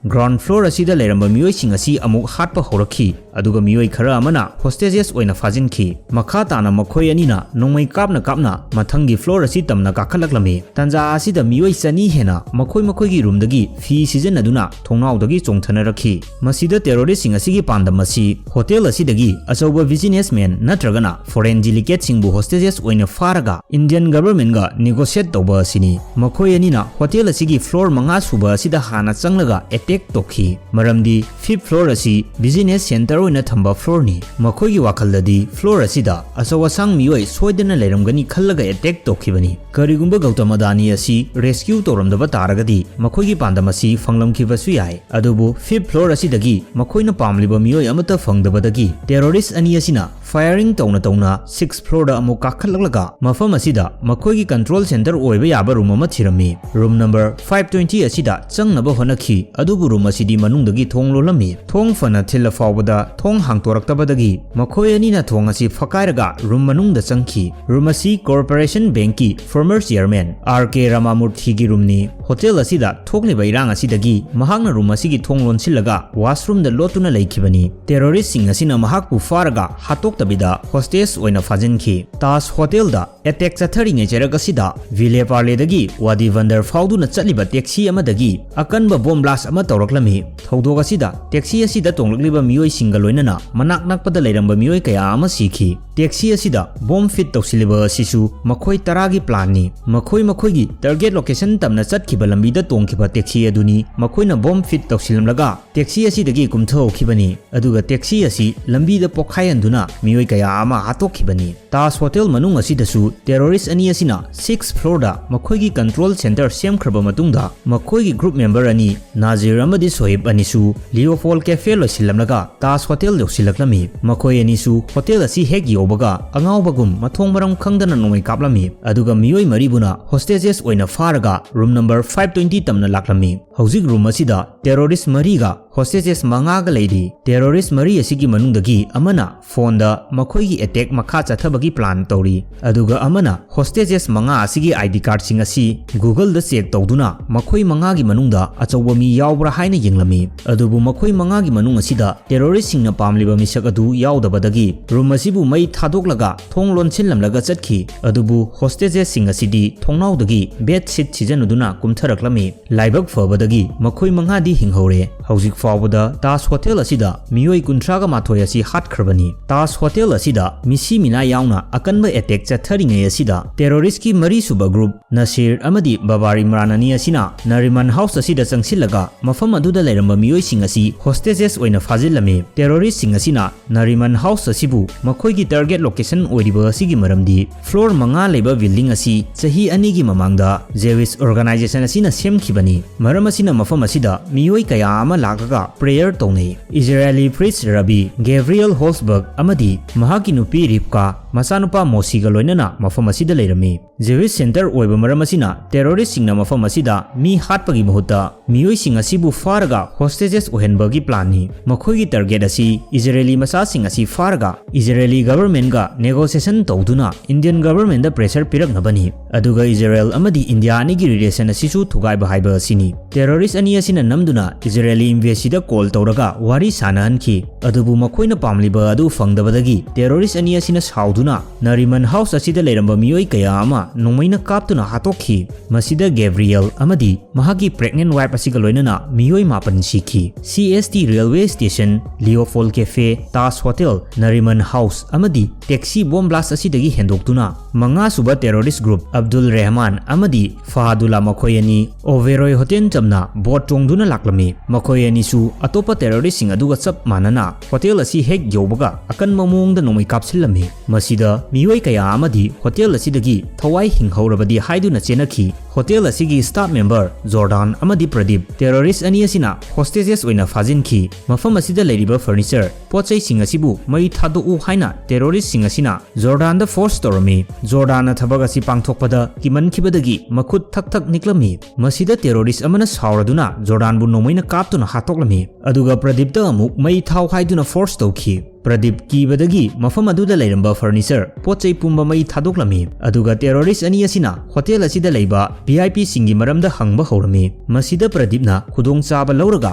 ground floor ꯑꯁꯤꯗ ꯂꯩꯔꯝꯕ ꯃꯤꯑꯣꯏꯁꯤꯡ ꯑꯁꯤ ꯑꯃꯨꯛ ꯍꯥꯠꯄ ꯍꯧꯔꯛꯈꯤ꯫ ꯑꯗꯨꯒ ꯃꯤꯑꯣꯏ ꯈꯔ ꯑꯃꯅ hostages ꯑꯣꯏꯅ ꯐꯥꯖꯤꯟꯈꯤ꯫ ꯃꯈꯥ ꯇꯥꯅ ꯃꯈꯣꯏ ꯑꯅꯤꯅ ꯅꯣꯡꯃꯩ ꯀꯥꯞꯅ ꯀꯥꯞꯅ ꯃꯊꯪꯒꯤ floor ꯑꯁꯤ ꯇꯝꯅ ꯀꯥꯈꯠꯂꯛꯂꯝꯃꯤ꯫ ꯇꯥꯟꯖꯥ ꯑꯁꯤꯗ ꯃꯤꯑꯣꯏ ꯆꯅꯤ ꯍꯦꯟꯅ ꯃꯈꯣꯏ ꯃꯈꯣꯏꯒꯤ roomꯗꯒꯤ ꯐꯤ ꯁꯤꯖꯤꯟꯅꯗꯨꯅ ꯊꯣꯡꯅꯥꯎꯗꯒꯤ ꯆꯣꯡꯊꯅꯔꯛꯈꯤ꯫ ꯃꯁꯤꯗ terroristꯁꯤꯡ ꯑꯁꯤꯒꯤ ꯄꯥꯟꯗꯝ ꯑꯁꯤ hotel ꯑꯁꯤꯗꯒꯤ ꯑꯆꯧꯕ businessman ꯅꯠꯇ꯭ꯔꯒꯅ foreign delegateꯁꯤꯡꯕꯨ hostagesꯁꯤꯡꯕꯨ ꯑꯣꯏꯅ ꯐꯥꯔꯒ Indian governmentꯒ negotiate ꯇꯧꯕ ꯑꯁꯤꯅꯤ꯫ ꯃꯈꯣꯏ ꯑꯅꯤꯅ hotel ꯑꯁꯤꯒꯤ floor ꯃꯉꯥ ꯁꯨꯕ ꯑꯁꯤꯗ ꯍꯥꯟꯅ ꯆꯪꯂꯒ attack ꯇꯧꯈꯤ, ꯃꯔꯝꯗꯤ fifth floor ꯑꯁꯤ business centre ꯑꯣꯏꯅ ꯊꯝꯕ floorꯅꯤ꯫ ꯃꯈꯣꯏꯒꯤ ꯋꯥꯈꯜꯗꯗꯤ floor ꯑꯁꯤꯗ ꯑꯆꯧ ꯑꯁꯥꯡ ꯃꯤꯑꯣꯏ ꯁꯣꯏꯗꯅ ꯂꯩꯔꯝꯒꯅꯤ ꯈꯜꯂꯒ attack ꯇꯧꯈꯤꯕꯅꯤ꯫ ꯀꯔꯤꯒꯨꯝꯕ ꯒꯧꯇꯝ ꯑꯗꯥꯅꯤ ꯑꯁꯤ rescue ꯇꯧꯔꯝꯗꯕ ꯇꯥꯔꯒꯗꯤ ꯃꯈꯣꯏꯒꯤ ꯄꯥꯟꯗꯝ ꯑꯁꯤ ꯐꯪꯂꯝꯈꯤꯕꯁꯨ ꯌꯥꯏ꯫ ꯑꯗꯨꯕꯨ fifth floor ꯑꯁꯤꯗꯒꯤ ꯃꯈꯣꯏꯅ ꯄꯥꯝꯂꯤꯕ ꯃꯤꯑꯣꯏ ꯑꯃꯠꯇ ꯐꯪꯗꯕꯗꯒꯤ terrorist ꯑꯅꯤ ꯑꯁꯤꯅ firing ꯇꯧꯅ ꯇꯧꯅ sixth floorꯗ ꯑꯃꯨꯛ ꯀꯥꯈꯠꯂꯛꯂꯒ ꯃꯐꯝ ꯑꯁꯤꯗ ꯃꯈꯣꯏꯒꯤ control centre ꯑꯣꯏꯕ ꯌꯥꯕ room ꯑꯃ ꯊꯤꯔꯝꯃꯤ꯫ Room number five twenty ꯑꯁꯤꯗ ꯆꯪꯅꯕ ꯍꯣꯠꯅꯈꯤ, ꯑꯗꯨꯕꯨ room ꯑꯁꯤꯗꯤ ꯃꯅꯨꯡꯗꯒꯤ ꯊꯣꯡ ꯂꯣꯜꯂꯝꯃꯤ꯫ ꯊꯣꯡ ꯐꯅ ꯊꯤꯜꯂ ꯐꯥꯎꯕꯗ ꯊꯣꯡ ꯍꯥꯡꯇꯣꯔꯛꯇꯕꯗꯒꯤ ꯃꯈꯣꯏ ꯑꯅꯤꯅ ꯊꯣꯡ ꯑꯁꯤ ꯐꯛꯀꯥꯏꯔꯒ room ꯃꯅꯨꯡꯗ ꯆꯪꯈꯤ꯫ Room ꯑꯁꯤ Corporation Bankꯀꯤ former chairman R K Ramamurthyꯒꯤ roomꯅꯤ꯫ Hotel ꯑꯁꯤꯗ ꯊꯣꯛꯂꯤꯕ ꯏꯔꯥꯡ ꯑꯁꯤꯗꯒꯤ ꯃꯍꯥꯛꯅ room ꯑꯁꯤꯒꯤ ꯊꯣꯡ ꯂꯣꯟꯁꯤꯜꯂꯒ washroomꯗ ꯂꯣꯠꯇꯨꯅ ꯂꯩꯈꯤꯕꯅꯤ꯫ Terroristꯁꯤꯡ ꯑꯁꯤꯅ ꯃꯍꯥꯛꯄꯨ ꯐꯥꯔꯒ ꯍꯥꯠꯇꯣꯛꯇꯕꯤꯗ hostage ꯑꯣꯏꯅ ꯐꯥꯖꯤꯟꯈꯤ꯫ Taj Hotelꯗ attack ꯆꯠꯊꯔꯤꯉꯩ ꯆꯩꯔꯛ ꯑꯁꯤꯗ Vile Parleꯗꯒꯤ Wadi Bandar ꯐꯥꯎꯗꯨꯅ ꯆꯠꯂꯤꯕ taxi ꯑꯃꯗꯒꯤ ꯑꯀꯟꯕ bomb blast ꯑꯃ ꯇꯧꯔꯛꯂꯝꯃꯤ꯫ ꯊꯧꯗꯣꯛ ꯑꯁꯤꯗ taxi ꯑꯁꯤꯗ ꯇꯣꯡꯂꯛꯂꯤꯕ ꯃꯤꯑꯣꯏꯁꯤꯡꯒ ꯂꯣꯏꯅꯅ ꯃꯅꯥꯛ ꯅꯛꯄꯗ ꯂꯩꯔꯝꯕ ꯃꯤꯑꯣꯏ ꯀꯌꯥ ꯑꯃ ꯁꯤꯈꯤ꯫ Taxi ꯑꯁꯤꯗ bomb fit ꯇꯧꯁꯤꯜꯂꯤꯕ ꯑꯁꯤꯁꯨ ꯃꯈꯣꯏ ꯇꯔꯥꯒꯤ planꯅꯤ꯫ ꯃꯈꯣꯏ ꯃꯈꯣꯏꯒꯤ target location ꯇꯝꯅ ꯆꯠꯈꯤꯕ ꯂꯝꯕꯤꯗ ꯇꯣꯡꯈꯤꯕ taxi ꯑꯗꯨꯅꯤ꯫ ꯃꯈꯣꯏꯅ bomb fit ꯇꯧꯁꯤꯜꯂꯝꯂꯒ taxi ꯑꯁꯤꯗꯒꯤ ꯀꯨꯝꯊꯍꯧꯈꯤꯕꯅꯤ, ꯑꯗꯨꯒ taxi ꯑꯁꯤ ꯂꯝꯕꯤꯗ ꯄꯣꯈꯥꯏꯍꯟꯗꯨꯅ ꯃꯤꯑꯣꯏ ꯀꯌꯥ ꯑꯃ ꯍꯥꯠꯇꯣꯛꯈꯤꯕꯅꯤ꯫ Taj Hotel ꯃꯅꯨꯡ ꯑꯁꯤꯗꯁꯨ terrorist ꯑꯅꯤ ꯑꯁꯤꯅ sixth floorꯗ ꯃꯈꯣꯏꯒꯤ control centre ꯁꯦꯝꯈ꯭ꯔꯕ ꯃꯇꯨꯡꯗ ꯃꯈꯣꯏꯒꯤ group member ꯑꯅꯤ ꯅꯥꯖꯤꯔ ꯑꯃꯗꯤ ꯁꯣꯍꯤꯕ ꯑꯅꯤꯁꯨ Leopold Cafe ꯂꯣꯏꯁꯤꯜꯂꯝꯂꯒ Taj Hotel ꯌꯧꯁꯤꯜꯂꯛꯂꯝꯃꯤ꯫ ꯃꯈꯣꯏ ꯑꯅꯤꯁꯨ hotel ꯑꯁꯤ ꯍꯦꯛ ꯌꯧꯕꯒ ꯑꯉꯥꯎꯕꯒꯨꯝ ꯃꯊꯣꯡ ꯃꯔꯝ ꯈꯪꯗꯅ ꯅꯣꯡꯃꯩ ꯀꯥꯞꯂꯝꯃꯤ, ꯑꯗꯨꯒ ꯃꯤꯑꯣꯏ ꯃꯔꯤꯕꯨꯅ hostages ꯑꯣꯏꯅ ꯐꯥꯔꯒ room number ꯐꯥꯏꯚ ꯇ꯭ꯋꯦꯟꯇꯤ ꯇꯝꯅ ꯂꯥꯛꯂꯝꯃꯤ꯫ ꯍꯧꯖꯤꯛ ꯔꯨꯝ ꯑꯁꯤꯗ ꯇꯦꯔꯣꯔꯤꯁ ꯃꯔꯤꯒ ꯍꯣꯁꯇꯦꯖꯦꯁ ꯃꯉꯥꯒ ꯂꯩꯔꯤ꯫ ꯇꯦꯔꯣꯔꯤꯁ ꯃꯔꯤ ꯑꯁꯤꯒꯤ ꯃꯅꯨꯡꯗꯒꯤ ꯑꯃꯅ ꯐꯣꯟꯗ ꯃꯈꯣꯏꯒꯤ ꯑꯦꯇꯦꯛ ꯃꯈꯥ ꯆꯠꯊꯕꯒꯤ ꯄ꯭ꯂꯥꯟ ꯇꯧꯔꯤ, ꯑꯗꯨꯒ ꯑꯃꯅ ꯍꯣꯁꯇꯦꯖꯦꯁ ꯃꯉꯥ ꯑꯁꯤꯒꯤ ꯑꯥꯏ ꯗꯤ ꯀꯥꯔꯗꯁꯤꯡ ꯑꯁꯤ Google-ꯗ ꯆꯦꯛ ꯇꯧꯗꯨꯅ ꯃꯈꯣꯏ ꯃꯉꯥꯒꯤ ꯃꯅꯨꯡꯗ ꯑꯆꯧꯕ ꯃꯤ ꯌꯥꯎꯕ꯭ꯔꯥ ꯍꯥꯏꯅ ꯌꯦꯡꯂꯝꯃꯤ꯫ ꯑꯗꯨꯕꯨ ꯃꯈꯣꯏ ꯃꯉꯥꯒꯤ ꯃꯅꯨꯡ ꯑꯁꯤꯗ ꯇꯦꯔꯣꯔꯤꯁꯁꯤꯡꯅ ꯄꯥꯝꯂꯤꯕ ꯃꯤꯁꯛ ꯑꯗꯨ ꯌꯥꯎꯗꯕꯗꯒꯤ ꯔꯨꯝ ꯑꯁꯤꯕꯨ ꯃꯩ ꯊꯥꯗꯣꯛꯂꯒ ꯊꯣꯡ ꯂꯣꯟꯁꯤꯜꯂꯝꯂꯒ ꯆꯠꯈꯤ꯫ ꯑꯗꯨꯕꯨ ꯍꯣꯁꯇꯦꯖꯦꯁꯁꯤꯡ ꯑꯁꯤꯗꯤ ꯊꯣꯡꯅꯥꯎꯗꯒꯤ ꯕꯦꯗ ꯁꯤꯠ ꯁꯤꯖꯤꯟꯅꯗꯨꯅ ꯀꯨꯝꯊꯔꯛꯂꯝꯃꯤ꯫ ꯂꯥꯏꯕꯛ ꯐꯕꯗꯒꯤ ꯃꯈꯣꯏ ꯃꯉꯥꯗꯤ ꯍꯤꯡꯍꯧꯔꯦ꯫ ꯍꯧꯖꯤꯛ ꯐꯥꯎꯕꯗ ꯇꯥꯖ ꯍꯣꯇꯦꯜ ꯑꯁꯤꯗ ꯃꯤꯑꯣꯏ ꯀꯨꯟꯊ꯭ꯔꯥꯒ ꯃꯥꯊꯣꯏ ꯑꯁꯤ ꯍꯥꯠꯈ꯭ꯔꯕꯅꯤ꯫ ꯇꯥꯖ ꯍꯣꯇꯦꯜ ꯑꯁꯤꯗ ꯃꯤꯁꯤ ꯃꯤꯅꯥ ꯌꯥꯎꯅ ꯑꯀꯟꯕ ꯑꯦꯇꯦꯛ ꯆꯠꯊꯔꯤꯉꯩ ꯑꯁꯤꯗ ꯇꯦꯔꯣꯔꯤꯁꯀꯤ ꯃꯔꯤꯁꯨꯕ ꯒ꯭ꯔꯨꯞ ꯅꯁꯤꯔ ꯑꯃꯗꯤ ꯕꯕꯥꯔ ꯏꯝꯔꯥꯟ ꯑꯅꯤ ꯑꯁꯤꯅ ꯅꯔꯤꯃꯟ ꯍꯥꯎꯁ ꯑꯁꯤꯗ ꯆꯪꯁꯤꯜꯂꯒ ꯃꯐꯝ ꯑꯗꯨꯗ ꯂꯩꯔꯝꯕ ꯃꯤꯑꯣꯏꯁꯤꯡ ꯑꯁꯤ ꯍꯣꯁꯇꯦꯖꯦꯁ ꯑꯣꯏꯅ ꯐꯥꯖꯤꯜꯂꯝꯃꯤ꯫ ꯇꯦꯔꯣꯔꯤꯁꯁꯤꯡ ꯑꯁꯤꯅ ꯅꯔꯤꯃꯟ ꯍꯥꯎꯁ ꯑꯁꯤꯕꯨ ꯃꯈꯣꯏꯒꯤ ꯇꯥꯔꯒꯦꯠ ꯂꯣꯀꯦꯁꯟ ꯑꯣꯏꯔꯤꯕ ꯑꯁꯤꯒꯤ ꯃꯔꯝꯗꯤ ꯐ꯭ꯂꯣꯔ ꯃꯉꯥ ꯂꯩꯕ ꯕꯤꯜꯗꯤꯡ ꯑꯁꯤ ꯆꯍꯤ ꯑꯅꯤꯒꯤ ꯃꯃꯥꯡꯗ ꯖꯦꯋꯤꯁ ꯑꯣꯔꯒꯅꯥꯏꯖꯦꯁꯟ ꯑꯁꯤꯅ ꯁꯦꯝꯈꯤꯕꯅꯤ꯫ ꯃꯔꯝ ꯑꯁꯤꯅ ꯃꯐꯝ ꯑꯁꯤꯗ ꯃꯤꯑꯣꯏ ꯀꯌꯥ ꯑꯃ ꯂꯥꯛꯂꯒ ꯄ꯭ꯔꯦꯌꯔ ꯇꯧꯅꯩ꯫ ꯏꯖꯔꯦꯂꯤ ꯄ꯭ꯔꯤꯁ ꯔꯕꯤ, ꯒꯦꯕ꯭ꯔꯤꯌꯦꯜ ꯍꯣꯜꯁꯕꯔꯒ ꯑꯃꯗꯤ ꯃꯍꯥꯛꯀꯤ ꯅꯨꯄꯤ ꯔꯤꯞꯀꯥ, ꯃꯆꯥꯅꯨꯄꯥ ꯃꯣꯁꯤꯒ ꯂꯣꯏꯅꯅ ꯃꯐꯝ ꯑꯁꯤꯗ ꯂꯩꯔꯝꯃꯤ꯫ ꯖꯦꯋꯤꯁ ꯁꯦꯟꯇꯔ ꯑꯣꯏꯕ ꯃꯔꯝ ꯑꯁꯤꯅ ꯇꯦꯔꯣꯔꯤꯁꯁꯤꯡꯅ ꯃꯐꯝ ꯑꯁꯤꯗ ꯃꯤ ꯍꯥꯠꯄꯒꯤ ꯃꯍꯨꯠꯇ ꯃꯤꯑꯣꯏꯁꯤꯡ ꯑꯁꯤꯕꯨ ꯐꯥꯔꯒ ꯍꯣꯁꯇꯦꯖꯦꯁ ꯑꯣꯏꯍꯟꯕꯒꯤ ꯄ꯭ꯂꯥꯟꯅꯤ꯫ ꯃꯈꯣꯏꯒꯤ ꯇꯥꯔꯒꯦꯠ ꯑꯁꯤ ꯏꯖꯔꯦꯂꯤ ꯃꯆꯥꯁꯤꯡ ꯑꯁꯤ ꯐꯥꯔꯒ ꯏꯖꯔꯦꯂꯤ ꯒꯚꯔꯟꯃꯦꯟꯠꯒ ꯅꯦꯒꯣꯁꯤꯌꯦꯁꯟ ꯇꯧꯗꯨꯅ ꯏꯟꯗꯤꯌꯟ ꯒꯚꯔꯟꯃꯦꯟꯠꯗ ꯄ꯭ꯔꯦꯁꯔ ꯄꯤꯔꯛꯅꯕꯅꯤ꯫ ꯑꯗꯨꯒ ꯏꯖꯔꯦꯜ ꯑꯃꯗꯤ ꯏꯟꯗꯤꯌꯥ ꯑꯅꯤꯒꯤ ꯔꯤꯂꯦꯁꯟ ꯑꯁꯤꯁꯨ ꯊꯨꯒꯥꯏꯕ ꯍꯥꯏꯕ ꯑꯁꯤꯅꯤ꯫ ꯇꯦꯔꯣꯔꯤꯁ ꯑꯅꯤ ꯑꯁꯤꯅ ꯅꯝꯗꯨꯅ ꯏꯖꯔꯦꯂꯤ ꯑꯦꯝꯕꯦꯁꯤꯗ ꯀꯣꯜ ꯇꯧꯔꯒ ꯋꯥꯔꯤ ꯁꯥꯅꯍꯟꯈꯤ꯫ ꯑꯗꯨꯕꯨ ꯃꯈꯣꯏꯅ ꯄꯥꯝꯂꯤꯕ ꯑꯗꯨ ꯐꯪꯗꯕꯗꯒꯤ ꯇꯦꯔꯣꯔꯤꯁ ꯑꯅꯤ ꯑꯁꯤꯅ ꯁꯥꯎꯗꯨꯅ ꯅꯔꯤꯃꯟ ꯍꯥꯎꯁ ꯑꯁꯤꯗ ꯂꯩꯔꯝꯕ ꯃꯤꯑꯣꯏ ꯀꯌꯥ ꯑꯃ ꯅꯣꯡꯃꯩꯅ ꯀꯥꯞꯇꯨꯅ ꯍꯥꯠꯇꯣꯛꯈꯤ꯫ ꯃꯁꯤꯗ ꯒꯦꯕ꯭ꯔꯤꯌꯦꯜ ꯑꯃꯗꯤ ꯃꯍꯥꯛꯀꯤ ꯄ꯭ꯔꯦꯒꯅꯦꯟꯠ ꯋꯥꯏꯐ ꯑꯁꯤꯒ ꯂꯣꯏꯅꯅ ꯃꯤꯑꯣꯏ ꯃꯥꯄꯟ ꯁꯤꯈꯤ꯫ C S T railway station, Leopold cafe, Taj hotel, Nariman house ꯑꯃꯗꯤ ꯇꯦꯛꯁꯤ ꯕꯣꯝ ꯕ꯭ꯂꯥꯁ ꯑꯁꯤꯗꯒꯤ ꯍꯦꯟꯗꯣꯛꯇꯨꯅ ꯃꯉꯥꯁꯨꯕ ꯇꯦꯔꯣꯔꯤꯁ ꯒ꯭ꯔꯨꯞ ꯑꯕꯗꯨꯜ ꯔꯦꯍꯃꯥꯟ ꯑꯃꯗꯤ ꯐꯍꯗꯨꯜꯂꯥ ꯃꯈꯣꯏ ꯑꯅꯤ ꯑꯣꯕꯦꯔꯣꯏ ꯍꯣꯇꯦꯜ ꯆꯝꯅ ꯕꯣꯠ ꯇꯣꯡꯗꯨꯅ ꯂꯥꯛꯂꯝꯃꯤ꯫ ꯃꯈꯣꯏ ꯑꯅꯤꯁꯨ ꯑꯇꯣꯞꯄ ꯇꯦꯔꯣꯔꯤꯁꯁꯤꯡ ꯑꯗꯨꯒ ꯆꯞ ꯃꯥꯟꯅꯅ ꯍꯣꯇꯦꯜ ꯑꯁꯤ ꯍꯦꯛ ꯌꯧꯕꯒ ꯑꯀꯟꯕ ꯃꯑꯣꯡꯗ ꯅꯣꯡꯃꯩ ꯀꯥꯞꯁꯤꯜꯂꯝꯃꯤ꯫ ꯁꯤꯗ ꯃꯤꯑꯣꯏ ꯀꯌꯥ ꯑꯃꯗꯤ ꯍꯣꯇꯦꯜ ꯑꯁꯤꯗꯒꯤ ꯊꯋꯥꯏ ꯍꯤꯡꯍꯧꯔꯕꯗꯤ ꯍꯥꯏꯗꯨꯅ ꯆꯦꯟꯅꯈꯤ꯫ ꯍꯣꯇꯦꯜ ꯑꯁꯤꯒꯤ staff member ꯖꯣꯔꯗꯥꯟ ꯑꯃꯗꯤ ꯄ꯭ꯔꯗꯤꯞ terrorist ꯑꯅꯤ ꯑꯁꯤꯅ hostages ꯑꯣꯏꯅ ꯐꯥꯖꯤꯟꯈꯤ꯫ ꯃꯐꯝ ꯑꯁꯤꯗ ꯂꯩꯔꯤꯕ furniture, ꯄꯣꯠ ꯆꯩꯁꯤꯡ ꯑꯁꯤꯕꯨ ꯃꯩ ꯊꯥꯗꯣꯛꯎ ꯍꯥꯏꯅ terroristꯁꯤꯡ ꯑꯁꯤꯅ ꯖꯣꯔꯗꯥꯟꯗ force ꯇꯧꯔꯝꯃꯤ꯫ ꯖꯣꯔꯗꯥꯟꯅ ꯊꯕꯛ ꯑꯁꯤ ꯄꯥꯡꯊꯣꯛꯄꯗ ꯀꯤꯃꯟꯈꯤꯕꯗꯒꯤ ꯃꯈꯨꯠ ꯊꯛ ꯊꯛ ꯅꯤꯛꯂꯝꯃꯤ꯫ ꯃꯁꯤꯗ terrorist ꯑꯃꯅ ꯁꯥꯎꯔꯗꯨꯅ ꯖꯣꯔꯗꯥꯟꯕꯨ ꯅꯣꯡꯃꯩꯅ ꯀꯥꯞꯇꯨꯅ ꯍꯥꯠꯇꯣꯛꯂꯝꯃꯤ꯫ ꯑꯗꯨꯒ ꯄ꯭ꯔꯗꯤꯞꯇ ꯑꯃꯨꯛ ꯃꯩ ꯊꯥꯎ ꯍꯥꯏꯗꯨꯅ force ꯇꯧꯈꯤ꯫ ꯄ꯭ꯔꯗꯤꯞ ꯀꯤꯕꯗꯒꯤ ꯃꯐꯝ ꯑꯗꯨꯗ ꯂꯩꯔꯝꯕ furniture, ꯄꯣꯠ ꯆꯩ ꯄꯨꯝꯕ ꯃꯩ ꯊꯥꯗꯣꯛꯂꯝꯃꯤ꯫ ꯑꯗꯨꯒ terrorist ꯑꯅꯤ ꯑꯁꯤꯅ ꯍꯣꯇꯦꯜ ꯑꯁꯤꯗ ꯂꯩꯕ VIPꯁꯤꯡꯒꯤ ꯃꯔꯝꯗ ꯍꯪꯕ ꯍꯧꯔꯝꯃꯤ꯫ ꯃꯁꯤꯗ ꯄ꯭ꯔꯗꯤꯞꯅ ꯈꯨꯗꯣꯡꯆꯥꯕ ꯂꯧꯔꯒ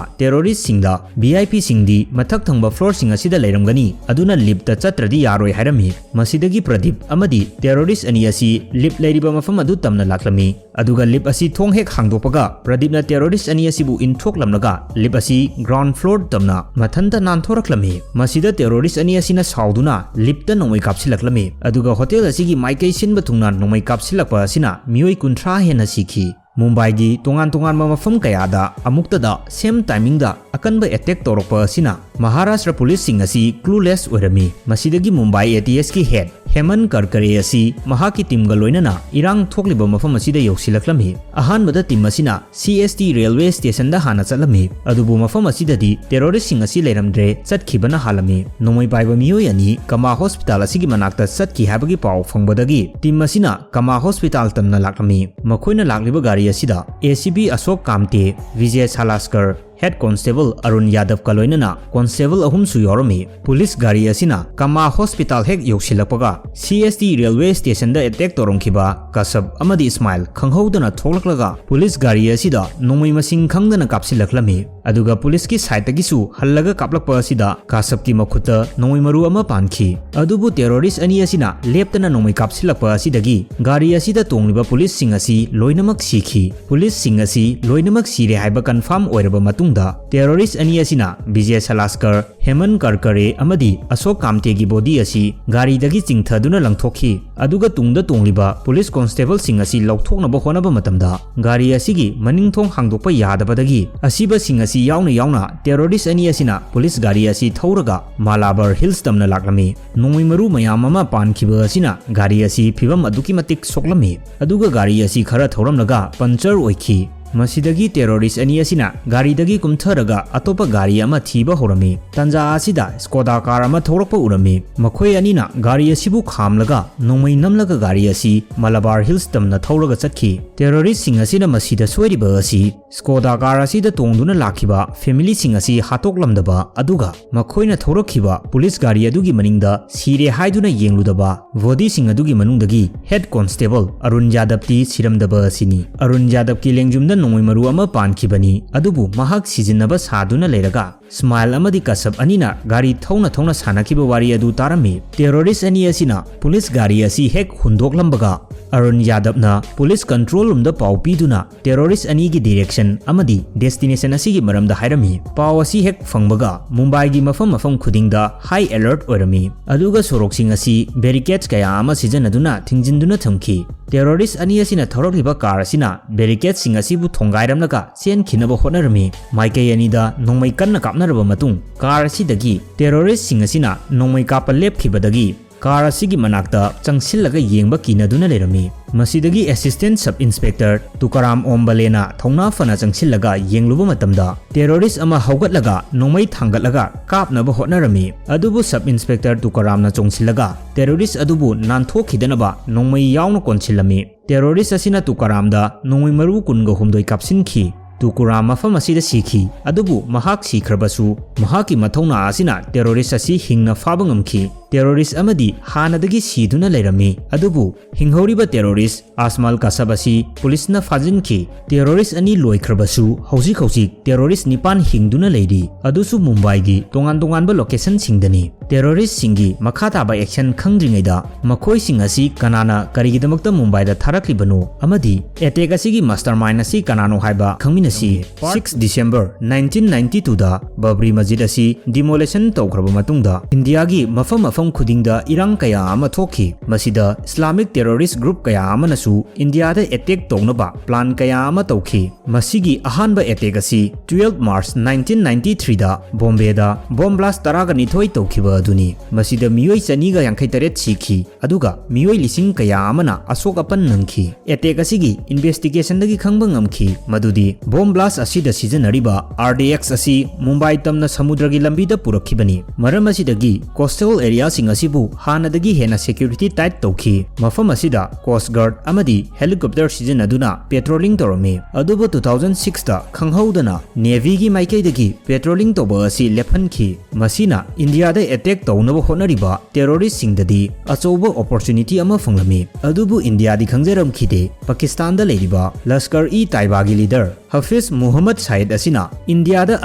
terroristꯁꯤꯡꯗ VIPꯁꯤꯡꯗꯤ ꯃꯊꯛ ꯊꯪꯕ floorꯁꯤꯡ ꯑꯁꯤꯗ ꯂꯩꯔꯝꯒꯅꯤ, ꯑꯗꯨꯅ liftꯇ ꯆꯠꯇ꯭ꯔꯗꯤ ꯌꯥꯔꯣꯏ ꯍꯥꯏꯔꯝꯃꯤ꯫ ꯃꯁꯤꯗꯒꯤ ꯄ꯭ꯔꯗꯤꯞ ꯑꯃꯗꯤ terrorist ꯑꯅꯤ ꯑꯁꯤ lift ꯂꯩꯔꯤꯕ ꯃꯐꯝ ꯑꯗꯨ ꯇꯝꯅ ꯂꯥꯛꯂꯝꯃꯤ꯫ ꯑꯗꯨꯒ lift ꯑꯁꯤ ꯊꯣꯡ ꯍꯦꯛ ꯍꯥꯡꯗꯣꯛꯄꯒ ꯄ꯭ꯔꯗꯤꯞꯅ terrorist ꯑꯅꯤ ꯑꯁꯤꯕꯨ ꯏꯟꯊꯣꯛꯂꯝꯂꯒ lift ꯑꯁꯤ ground floor ꯇꯝꯅ ꯃꯊꯟꯇ ꯅꯥꯟꯊꯣꯔꯛꯂꯝꯃꯤ꯫ ꯃꯁꯤꯗ terrorist ꯑꯅꯤ ꯑꯁꯤꯅ ꯁꯥꯎꯗꯨꯅ liftꯇ ꯅꯣꯡꯃꯩ ꯀꯥꯞꯁꯤꯜꯂꯛꯂꯝꯃꯤ꯫ ꯑꯗꯨꯒ ꯍꯣꯇꯦꯜ ꯑꯁꯤꯒꯤ ꯃꯥꯏꯀꯩ ꯁꯤꯟꯕ ꯊꯨꯡꯅ ꯅꯣꯡꯃꯩ ꯀꯥꯞꯁꯤꯜꯂꯛꯄ ꯑꯁꯤꯅ ꯃꯤꯑꯣꯏ ꯀꯨꯟꯊ꯭ꯔꯥ ꯍꯦꯟꯅ ꯁꯤꯈꯤ꯫ ꯃꯨꯝꯕꯥꯏꯒꯤ ꯇꯣꯉꯥꯟ ꯇꯣꯉꯥꯟꯕ ꯃꯐꯝ ꯀꯌꯥꯗ ꯑꯃꯨꯛꯇꯗ same timingꯗ ꯑꯀꯟꯕ attack ꯇꯧꯔꯛꯄ ꯑꯁꯤꯅ ꯃꯍꯥꯔꯥꯁꯇ꯭ꯔ ꯄꯨꯂꯤꯁꯁꯤꯡ ꯑꯁꯤ clueless ꯑꯣꯏꯔꯝꯃꯤ꯫ ꯃꯁꯤꯗꯒꯤ ꯃꯨꯝꯕꯥꯏ ATSꯀꯤ head ꯍꯦꯃꯟ ꯀꯔꯀꯔꯦ ꯑꯁꯤ ꯃꯍꯥꯛꯀꯤ teamꯒ ꯂꯣꯏꯅꯅ ꯏꯔꯥꯡ ꯊꯣꯛꯂꯤꯕ ꯃꯐꯝ ꯑꯁꯤꯗ ꯌꯧꯁꯤꯜꯂꯛꯂꯝꯃꯤ꯫ ꯑꯍꯥꯟꯕꯗ team ꯑꯁꯤꯅ CST railway stationꯗ ꯍꯥꯟꯅ ꯆꯠꯂꯝꯃꯤ, ꯑꯗꯨꯕꯨ ꯃꯐꯝ ꯑꯁꯤꯗꯗꯤ terroristꯁꯤꯡ ꯑꯁꯤ ꯂꯩꯔꯝꯗ꯭ꯔꯦ, ꯆꯠꯈꯤꯕꯅ ꯍꯥꯜꯂꯝꯃꯤ꯫ ꯅꯣꯡꯃꯩ ꯄꯥꯏꯕ ꯃꯤꯑꯣꯏ ꯑꯅꯤ ꯀꯃꯥ hospital ꯑꯁꯤꯒꯤ ꯃꯅꯥꯛꯇ ꯆꯠꯈꯤ ꯍꯥꯏꯕꯒꯤ ꯄꯥꯎ ꯐꯪꯕꯗꯒꯤ team ꯑꯁꯤꯅ ꯀꯃꯥ hospital ꯇꯝꯅ ꯂꯥꯛꯂꯝꯃꯤ꯫ ꯃꯈꯣꯏꯅ ꯂꯥꯛꯂꯤꯕ ꯒꯥꯔꯤ ꯑꯁꯤꯗ ACP ꯑꯁꯣꯛ ꯀꯥꯝꯇꯦ, ꯚꯤꯖꯦ ꯁꯥꯂꯥꯁꯀꯔ, head constable ꯑꯔꯨꯟ ꯌꯥꯗꯕꯀ ꯂꯣꯏꯅꯅ constable ꯑꯍꯨꯝꯁꯨ ꯌꯥꯎꯔꯝꯃꯤ꯫ ꯄꯨꯂꯤꯁ ꯒꯥꯔꯤ ꯑꯁꯤꯅ ꯀꯃꯥ hospital ꯍꯦꯛ ꯌꯧꯁꯤꯜꯂꯛꯄꯒ CST railway stationꯗ attack ꯇꯧꯔꯝꯈꯤꯕ ꯀꯥꯁꯞ ꯑꯃꯗꯤ ꯏꯁꯃꯥꯏꯜ ꯈꯪꯍꯧꯗꯅ ꯊꯣꯛꯂꯛꯂꯒ ꯄꯨꯂꯤꯁ ꯒꯥꯔꯤ ꯑꯁꯤꯗ ꯅꯣꯡꯃꯩ ꯃꯁꯤꯡ ꯈꯪꯗꯅ ꯀꯥꯞꯁꯤꯜꯂꯛꯂꯝꯃꯤ꯫ ꯑꯗꯨꯒ ꯄꯨꯂꯤꯁꯀꯤ sideꯇꯒꯤꯁꯨ ꯍꯜꯂꯒ ꯀꯥꯞꯂꯛꯄ ꯑꯁꯤꯗ ꯀꯥꯁꯞꯀꯤ ꯃꯈꯨꯠꯇ ꯅꯣꯡꯃꯩ ꯃꯔꯨ ꯑꯃ ꯄꯥꯟꯈꯤ꯫ ꯑꯗꯨꯕꯨ terrorist ꯑꯅꯤ ꯑꯁꯤꯅ ꯂꯦꯞꯇꯅ ꯅꯣꯡꯃꯩ ꯀꯥꯞꯁꯤꯜꯂꯛꯄ ꯑꯁꯤꯗꯒꯤ ꯒꯥꯔꯤ ꯑꯁꯤꯗ ꯇꯣꯡꯂꯤꯕ ꯄꯨꯂꯤꯁꯁꯤꯡ ꯑꯁꯤ ꯂꯣꯏꯅꯃꯛ ꯁꯤꯈꯤ꯫ ꯄꯨꯂꯤꯁꯁꯤꯡ ꯑꯁꯤ ꯂꯣꯏꯅꯃꯛ ꯁꯤꯔꯦ ꯍꯥꯏꯕ confirm ꯑꯣꯏꯔꯕ ꯃꯇꯨꯡ ꯃꯇꯨꯡꯗ terrorist ꯑꯅꯤ ꯑꯁꯤꯅ ꯕꯤꯖꯦ ꯁꯂꯥꯁꯀꯔ, ꯍꯦꯃꯟ ꯀꯔꯀꯔꯦ ꯑꯃꯗꯤ ꯑꯁꯣꯛ ꯀꯥꯝꯇꯦꯒꯤ body ꯑꯁꯤ ꯒꯥꯔꯤꯗꯒꯤ ꯆꯤꯡꯊꯗꯨꯅ ꯂꯪꯊꯣꯛꯈꯤ꯫ ꯑꯗꯨꯒ ꯇꯨꯡꯗ ꯇꯣꯡꯂꯤꯕ police constableꯁꯤꯡ ꯑꯁꯤ ꯂꯧꯊꯣꯛꯅꯕ ꯍꯣꯠꯅꯕ ꯃꯇꯝꯗ, ꯒꯥꯔꯤ ꯑꯁꯤꯒꯤ ꯃꯅꯤꯡ ꯊꯣꯡ ꯍꯥꯡꯗꯣꯛꯄ ꯌꯥꯗꯕꯗꯒꯤ, ꯑꯁꯤꯕꯁꯤꯡ ꯑꯁꯤ ꯌꯥꯎꯅ ꯌꯥꯎꯅ terrorist ꯑꯅꯤ ꯑꯁꯤꯅ police ꯒꯥꯔꯤ ꯑꯁꯤ ꯊꯧꯔꯒ ꯃꯥꯂꯥꯕꯥꯔ ꯍꯤꯜꯁ ꯇꯝꯅ ꯂꯥꯛꯂꯝꯃꯤ꯫ ꯅꯣꯡꯃꯩ ꯃꯔꯨ ꯃꯌꯥꯝ ꯑꯃ ꯄꯥꯟꯈꯤꯕ ꯑꯁꯤꯅ ꯒꯥꯔꯤ ꯑꯁꯤ ꯐꯤꯕꯝ ꯑꯗꯨꯛꯀꯤ ꯃꯇꯤꯛ ꯁꯣꯛꯂꯝꯃꯤ꯫ ꯑꯗꯨꯒ ꯒꯥꯔꯤ ꯑꯁꯤ ꯈꯔ ꯊꯧꯔꯝꯂꯒ puncture ꯑꯣꯏꯈꯤ꯫ ꯃꯁꯤꯗꯒꯤ terrorist ꯑꯅꯤ ꯑꯁꯤꯅ ꯒꯥꯔꯤꯗꯒꯤ ꯀꯨꯝꯊꯔꯒ ꯑꯇꯣꯞꯄ ꯒꯥꯔꯤ ꯑꯃ ꯊꯤꯕ ꯍꯧꯔꯝꯃꯤ꯫ ꯇꯥꯟꯖꯥ ꯑꯁꯤꯗ Skoda car ꯑꯃ ꯊꯧꯔꯛꯄ ꯎꯔꯝꯃꯤ꯫ ꯃꯈꯣꯏ ꯑꯅꯤꯅ ꯒꯥꯔꯤ ꯑꯁꯤꯕꯨ ꯈꯥꯝꯂꯒ ꯅꯣꯡꯃꯩ ꯅꯝꯂꯒ ꯒꯥꯔꯤ ꯑꯁꯤ ꯃꯥꯂꯥꯕꯥꯔ ꯍꯤꯜꯁ ꯇꯝꯅ ꯊꯧꯔꯒ ꯆꯠꯈꯤ꯫ Terroristꯁꯤꯡ ꯑꯁꯤꯅ ꯃꯁꯤꯗ ꯁꯣꯏꯔꯤꯕ ꯑꯁꯤ Skoda car ꯑꯁꯤꯗ ꯇꯣꯡꯗꯨꯅ ꯂꯥꯛꯈꯤꯕ familyꯁꯤꯡ ꯑꯁꯤ ꯍꯥꯠꯇꯣꯛꯂꯝꯗꯕ, ꯑꯗꯨꯒ ꯃꯈꯣꯏꯅ ꯊꯧꯔꯛꯈꯤꯕ police ꯒꯥꯔꯤ ꯑꯗꯨꯒꯤ ꯃꯅꯤꯡꯗ ꯁꯤꯔꯦ ꯍꯥꯏꯗꯨꯅ ꯌꯦꯡꯂꯨꯗꯕ bodyꯁꯤꯡ ꯑꯗꯨꯒꯤ ꯃꯅꯨꯡꯗꯒꯤ head constable ꯑꯔꯨꯟ ꯌꯥꯗꯕꯇꯤ ꯁꯤꯔꯝꯗꯕ ꯑꯁꯤꯅꯤ꯫ ꯑꯔꯨꯟ ꯌꯥꯗꯕꯀꯤ ꯂꯦꯡꯖꯨꯝꯗ ꯅꯣꯡꯃꯩ ꯃꯔꯨ ꯑꯃ ꯄꯥꯟꯈꯤꯕꯅꯤ, ꯑꯗꯨꯕꯨ ꯃꯍꯥꯛ ꯁꯤꯖꯤꯟꯅꯕ ꯁꯥꯗꯨꯅ ꯂꯩꯔꯒ ꯁ꯭ꯃꯥꯏꯜ ꯑꯃꯗꯤ ꯀꯁꯕ ꯑꯅꯤꯅ ꯒꯥꯔꯤ ꯊꯧꯅ ꯊꯧꯅ ꯁꯥꯟꯅꯈꯤꯕ ꯋꯥꯔꯤ ꯑꯗꯨ ꯇꯥꯔꯝꯃꯤ꯫ Terrorist ꯑꯅꯤ ꯑꯁꯤꯅ police ꯒꯥꯔꯤ ꯑꯁꯤ ꯍꯦꯛ ꯍꯨꯟꯗꯣꯛꯂꯝꯕꯒ, ꯑꯔꯨꯟ ꯌꯥꯗꯕꯅ police control roomꯗ ꯄꯥꯎ ꯄꯤꯗꯨꯅ terrorist ꯑꯅꯤꯒꯤ direction ꯑꯃꯗꯤ destination ꯑꯁꯤꯒꯤ ꯃꯔꯝꯗ ꯍꯥꯏꯔꯝꯃꯤ꯫ ꯄꯥꯎ ꯑꯁꯤ ꯍꯦꯛ ꯐꯪꯕꯒ, ꯃꯨꯝꯕꯥꯏꯒꯤ ꯃꯐꯝ ꯃꯐꯝ ꯈꯨꯗꯤꯡꯗ high alert ꯑꯣꯏꯔꯝꯃꯤ, ꯑꯗꯨꯒ ꯁꯣꯔꯣꯛꯁꯤꯡ ꯑꯁꯤ barricades ꯀꯌꯥ ꯑꯃ ꯁꯤꯖꯤꯟꯅꯗꯨꯅ ꯊꯤꯡꯖꯤꯟꯗꯨꯅ ꯊꯝꯈꯤ꯫ Terrorist ꯑꯅꯤ ꯑꯁꯤꯅ ꯊꯧꯔꯛꯂꯤꯕ car ꯑꯁꯤꯅ barricadeꯁꯤꯡ ꯑꯁꯤꯕꯨ ꯊꯣꯡꯒꯥꯏꯔꯝꯂꯒ ꯆꯦꯟꯈꯤꯅꯕ ꯍꯣꯠꯅꯔꯝꯃꯤ꯫ ꯃꯥꯏꯀꯩ ꯑꯅꯤꯗ ꯅꯣꯡꯃꯩ ꯀꯟꯅ ꯀꯥꯞꯅꯔꯕ ꯃꯇꯨꯡ, car ꯑꯁꯤꯗꯒꯤ terroristꯁꯤꯡ ꯑꯁꯤꯅ ꯅꯣꯡꯃꯩ ꯀꯥꯞꯄ ꯂꯦꯞꯈꯤꯕꯗꯒꯤ, car ꯑꯁꯤꯒꯤ ꯃꯅꯥꯛꯇ ꯆꯪꯁꯤꯜꯂꯒ ꯌꯦꯡꯕ ꯀꯤꯅꯗꯨꯅ ꯂꯩꯔꯝꯃꯤ꯫ ꯃꯁꯤꯗꯒꯤ assistant sub inspector ꯇꯨꯀꯥꯔꯥꯝ ꯑꯣꯝꯕꯂꯦꯅ ꯊꯧꯅꯥ ꯐꯅ ꯆꯪꯁꯤꯜꯂꯒ ꯌꯦꯡꯂꯨꯕ ꯃꯇꯝꯗ, terrorist ꯑꯃ ꯍꯧꯒꯠꯂꯒ ꯅꯣꯡꯃꯩ ꯊꯥꯡꯒꯠꯂꯒ ꯀꯥꯞꯅꯕ ꯍꯣꯠꯅꯔꯝꯃꯤ꯫ ꯑꯗꯨꯕꯨ sub inspector ꯇꯨꯀꯥꯔꯥꯝꯅ ꯆꯣꯡꯁꯤꯜꯂꯒ terrorist ꯑꯗꯨꯕꯨ ꯅꯥꯟꯊꯣꯛꯈꯤꯗꯅꯕ ꯅꯣꯡꯃꯩ ꯌꯥꯎꯅ ꯀꯣꯟꯁꯤꯜꯂꯝꯃꯤ꯫ Terrorist ꯑꯁꯤꯅ ꯇꯨꯀꯥꯔꯥꯝꯗ ꯅꯣꯡꯃꯩ ꯃꯔꯨ ꯀꯨꯟꯒ ꯍꯨꯝꯗꯣꯏ ꯀꯥꯞꯁꯤꯟꯈꯤ꯫ ꯇꯨꯀꯥꯔꯥꯝ ꯃꯐꯝ ꯑꯁꯤꯗ ꯁꯤꯈꯤ, ꯑꯗꯨꯕꯨ ꯃꯍꯥꯛ ꯁꯤꯈ꯭ꯔꯕꯁꯨ, ꯃꯍꯥꯛꯀꯤ ꯃꯊꯧꯅꯥ ꯑꯁꯤꯅ terrorist ꯑꯁꯤ ꯍꯤꯡꯅ ꯐꯥꯕ ꯉꯝꯈꯤ꯫ Terrorist ꯑꯃꯗꯤ ꯍꯥꯟꯅꯗꯒꯤ ꯁꯤꯗꯨꯅ ꯂꯩꯔꯝꯃꯤ, ꯑꯗꯨꯕꯨ ꯍꯤꯡꯍꯧꯔꯤꯕ terrorist ꯑꯁꯃꯥꯜ ꯀꯥꯁꯥꯕ ꯑꯁꯤ ꯄꯨꯂꯤꯁꯅ ꯐꯥꯖꯤꯟꯈꯤ꯫ Terrorist ꯑꯅꯤ ꯂꯣꯏꯈ꯭ꯔꯕꯁꯨ, ꯍꯧꯖꯤꯛ ꯍꯧꯖꯤꯛ terrorist ꯅꯤꯄꯥꯟ ꯍꯤꯡꯗꯨꯅ ꯂꯩꯔꯤ, ꯑꯗꯨꯁꯨ ꯃꯨꯝꯕꯥꯏꯒꯤ ꯇꯣꯉꯥꯟ ꯇꯣꯉꯥꯟꯕ locationꯁꯤꯡꯗꯅꯤ꯫ Terroristꯁꯤꯡꯒꯤ ꯃꯈꯥ ꯇꯥꯕ action ꯈꯪꯗ꯭ꯔꯤꯉꯩꯗ ꯃꯈꯣꯏꯁꯤꯡ ꯑꯁꯤ ꯀꯅꯥꯅ ꯀꯔꯤꯒꯤꯗꯃꯛꯇ ꯃꯨꯝꯕꯥꯏꯗ ꯊꯥꯔꯛꯂꯤꯕꯅꯣ ꯑꯃꯗꯤ attack ꯑꯁꯤꯒꯤ mastermind ꯑꯁꯤ ꯀꯅꯥꯅꯣ ꯍꯥꯏꯕ ꯈꯪꯃꯤꯟꯅꯁꯤ꯫ Six December nineteen ninety twoꯗ ꯕꯕ꯭ꯔꯤ masjid ꯑꯁꯤ demolition ꯇꯧꯈ꯭ꯔꯕ ꯃꯇꯨꯡꯗ, ꯏꯟꯗꯤꯌꯥꯒꯤ ꯃꯐꯝ ꯃꯐꯝ ꯈꯨꯗꯤꯡꯗ ꯏꯔꯥꯡ ꯀꯌꯥ ꯑꯃ ꯊꯣꯛꯈꯤ꯫ ꯃꯁꯤꯗ Islamic terrorist group ꯀꯌꯥ ꯑꯃꯅꯁꯨ ꯏꯟꯗꯤꯌꯥꯗ attack ꯇꯧꯅꯕ plan ꯀꯌꯥ ꯑꯃ ꯇꯧꯈꯤ꯫ ꯃꯁꯤꯒꯤ ꯑꯍꯥꯟꯕ attack ꯑꯁꯤ twelve March nineteen ninety threeꯗ ꯕꯣꯝꯕꯦꯗ bomb blast ꯇꯔꯥꯒ ꯅꯤꯊꯣꯏ ꯇꯧꯈꯤꯕ ꯑꯗꯨꯅꯤ꯫ ꯃꯁꯤꯗ ꯃꯤꯑꯣꯏ ꯆꯅꯤꯒ ꯌꯥꯡꯈꯩ ꯇꯔꯦꯠ ꯁꯤꯈꯤ, ꯑꯗꯨꯒ ꯃꯤꯑꯣꯏ ꯂꯤꯁꯤꯡ ꯀꯌꯥ ꯑꯃꯅ ꯑꯁꯣꯛ ꯑꯄꯟ ꯅꯪꯈꯤ꯫ Attack ꯑꯁꯤꯒꯤ investigationꯗꯒꯤ ꯈꯪꯕ ꯉꯝꯈꯤ ꯃꯗꯨꯗꯤ bomb blast ꯑꯁꯤꯗ ꯁꯤꯖꯤꯟꯅꯔꯤꯕ RDX ꯑꯁꯤ ꯃꯨꯝꯕꯥꯏ ꯇꯝꯅ ꯁꯃꯨꯗ꯭ꯔꯒꯤ ꯂꯝꯕꯤꯗ ꯄꯨꯔꯛꯈꯤꯕꯅꯤ꯫ ꯃꯔꯝ ꯑꯁꯤꯗꯒꯤ coastal areaꯁꯤꯡ ꯑꯁꯤꯕꯨ ꯍꯥꯟꯅꯗꯒꯤ ꯍꯦꯟꯅ security tight ꯇꯧꯈꯤ꯫ ꯃꯐꯝ ꯑꯁꯤꯗ Coast Guard ꯑꯃꯗꯤ helicopter ꯁꯤꯖꯤꯟꯅꯗꯨꯅ patrolling ꯇꯧꯔꯝꯃꯤ꯫ ꯑꯗꯨꯕꯨ two thousand sixꯇ ꯈꯪꯍꯧꯗꯅ Navyꯒꯤ ꯃꯥꯏꯀꯩꯗꯒꯤ patrolling ꯇꯧꯕ ꯑꯁꯤ ꯂꯦꯞꯍꯟꯈꯤ꯫ ꯃꯁꯤꯅ ꯏꯟꯗꯤꯌꯥꯗ attack ꯇꯧꯅꯕ ꯍꯣꯠꯅꯔꯤꯕ terroristꯁꯤꯡꯗꯗꯤ ꯑꯆꯧꯕ opportunity ꯑꯃ ꯐꯪꯂꯝꯃꯤ꯫ ꯑꯗꯨꯕꯨ ꯏꯟꯗꯤꯌꯥꯗꯤ ꯈꯪꯖꯔꯝꯈꯤꯗꯦ, ꯄꯥꯀꯤꯁꯇꯥꯟꯗ ꯂꯩꯔꯤꯕ ꯂꯁꯀꯔ-ꯏ-ꯇꯥꯏꯕꯥꯒꯤ leader ꯍꯐꯤꯖ ꯃꯨꯍꯝꯃꯗ ꯁꯥꯏꯗ ꯑꯁꯤꯅ ꯏꯟꯗꯤꯌꯥꯗ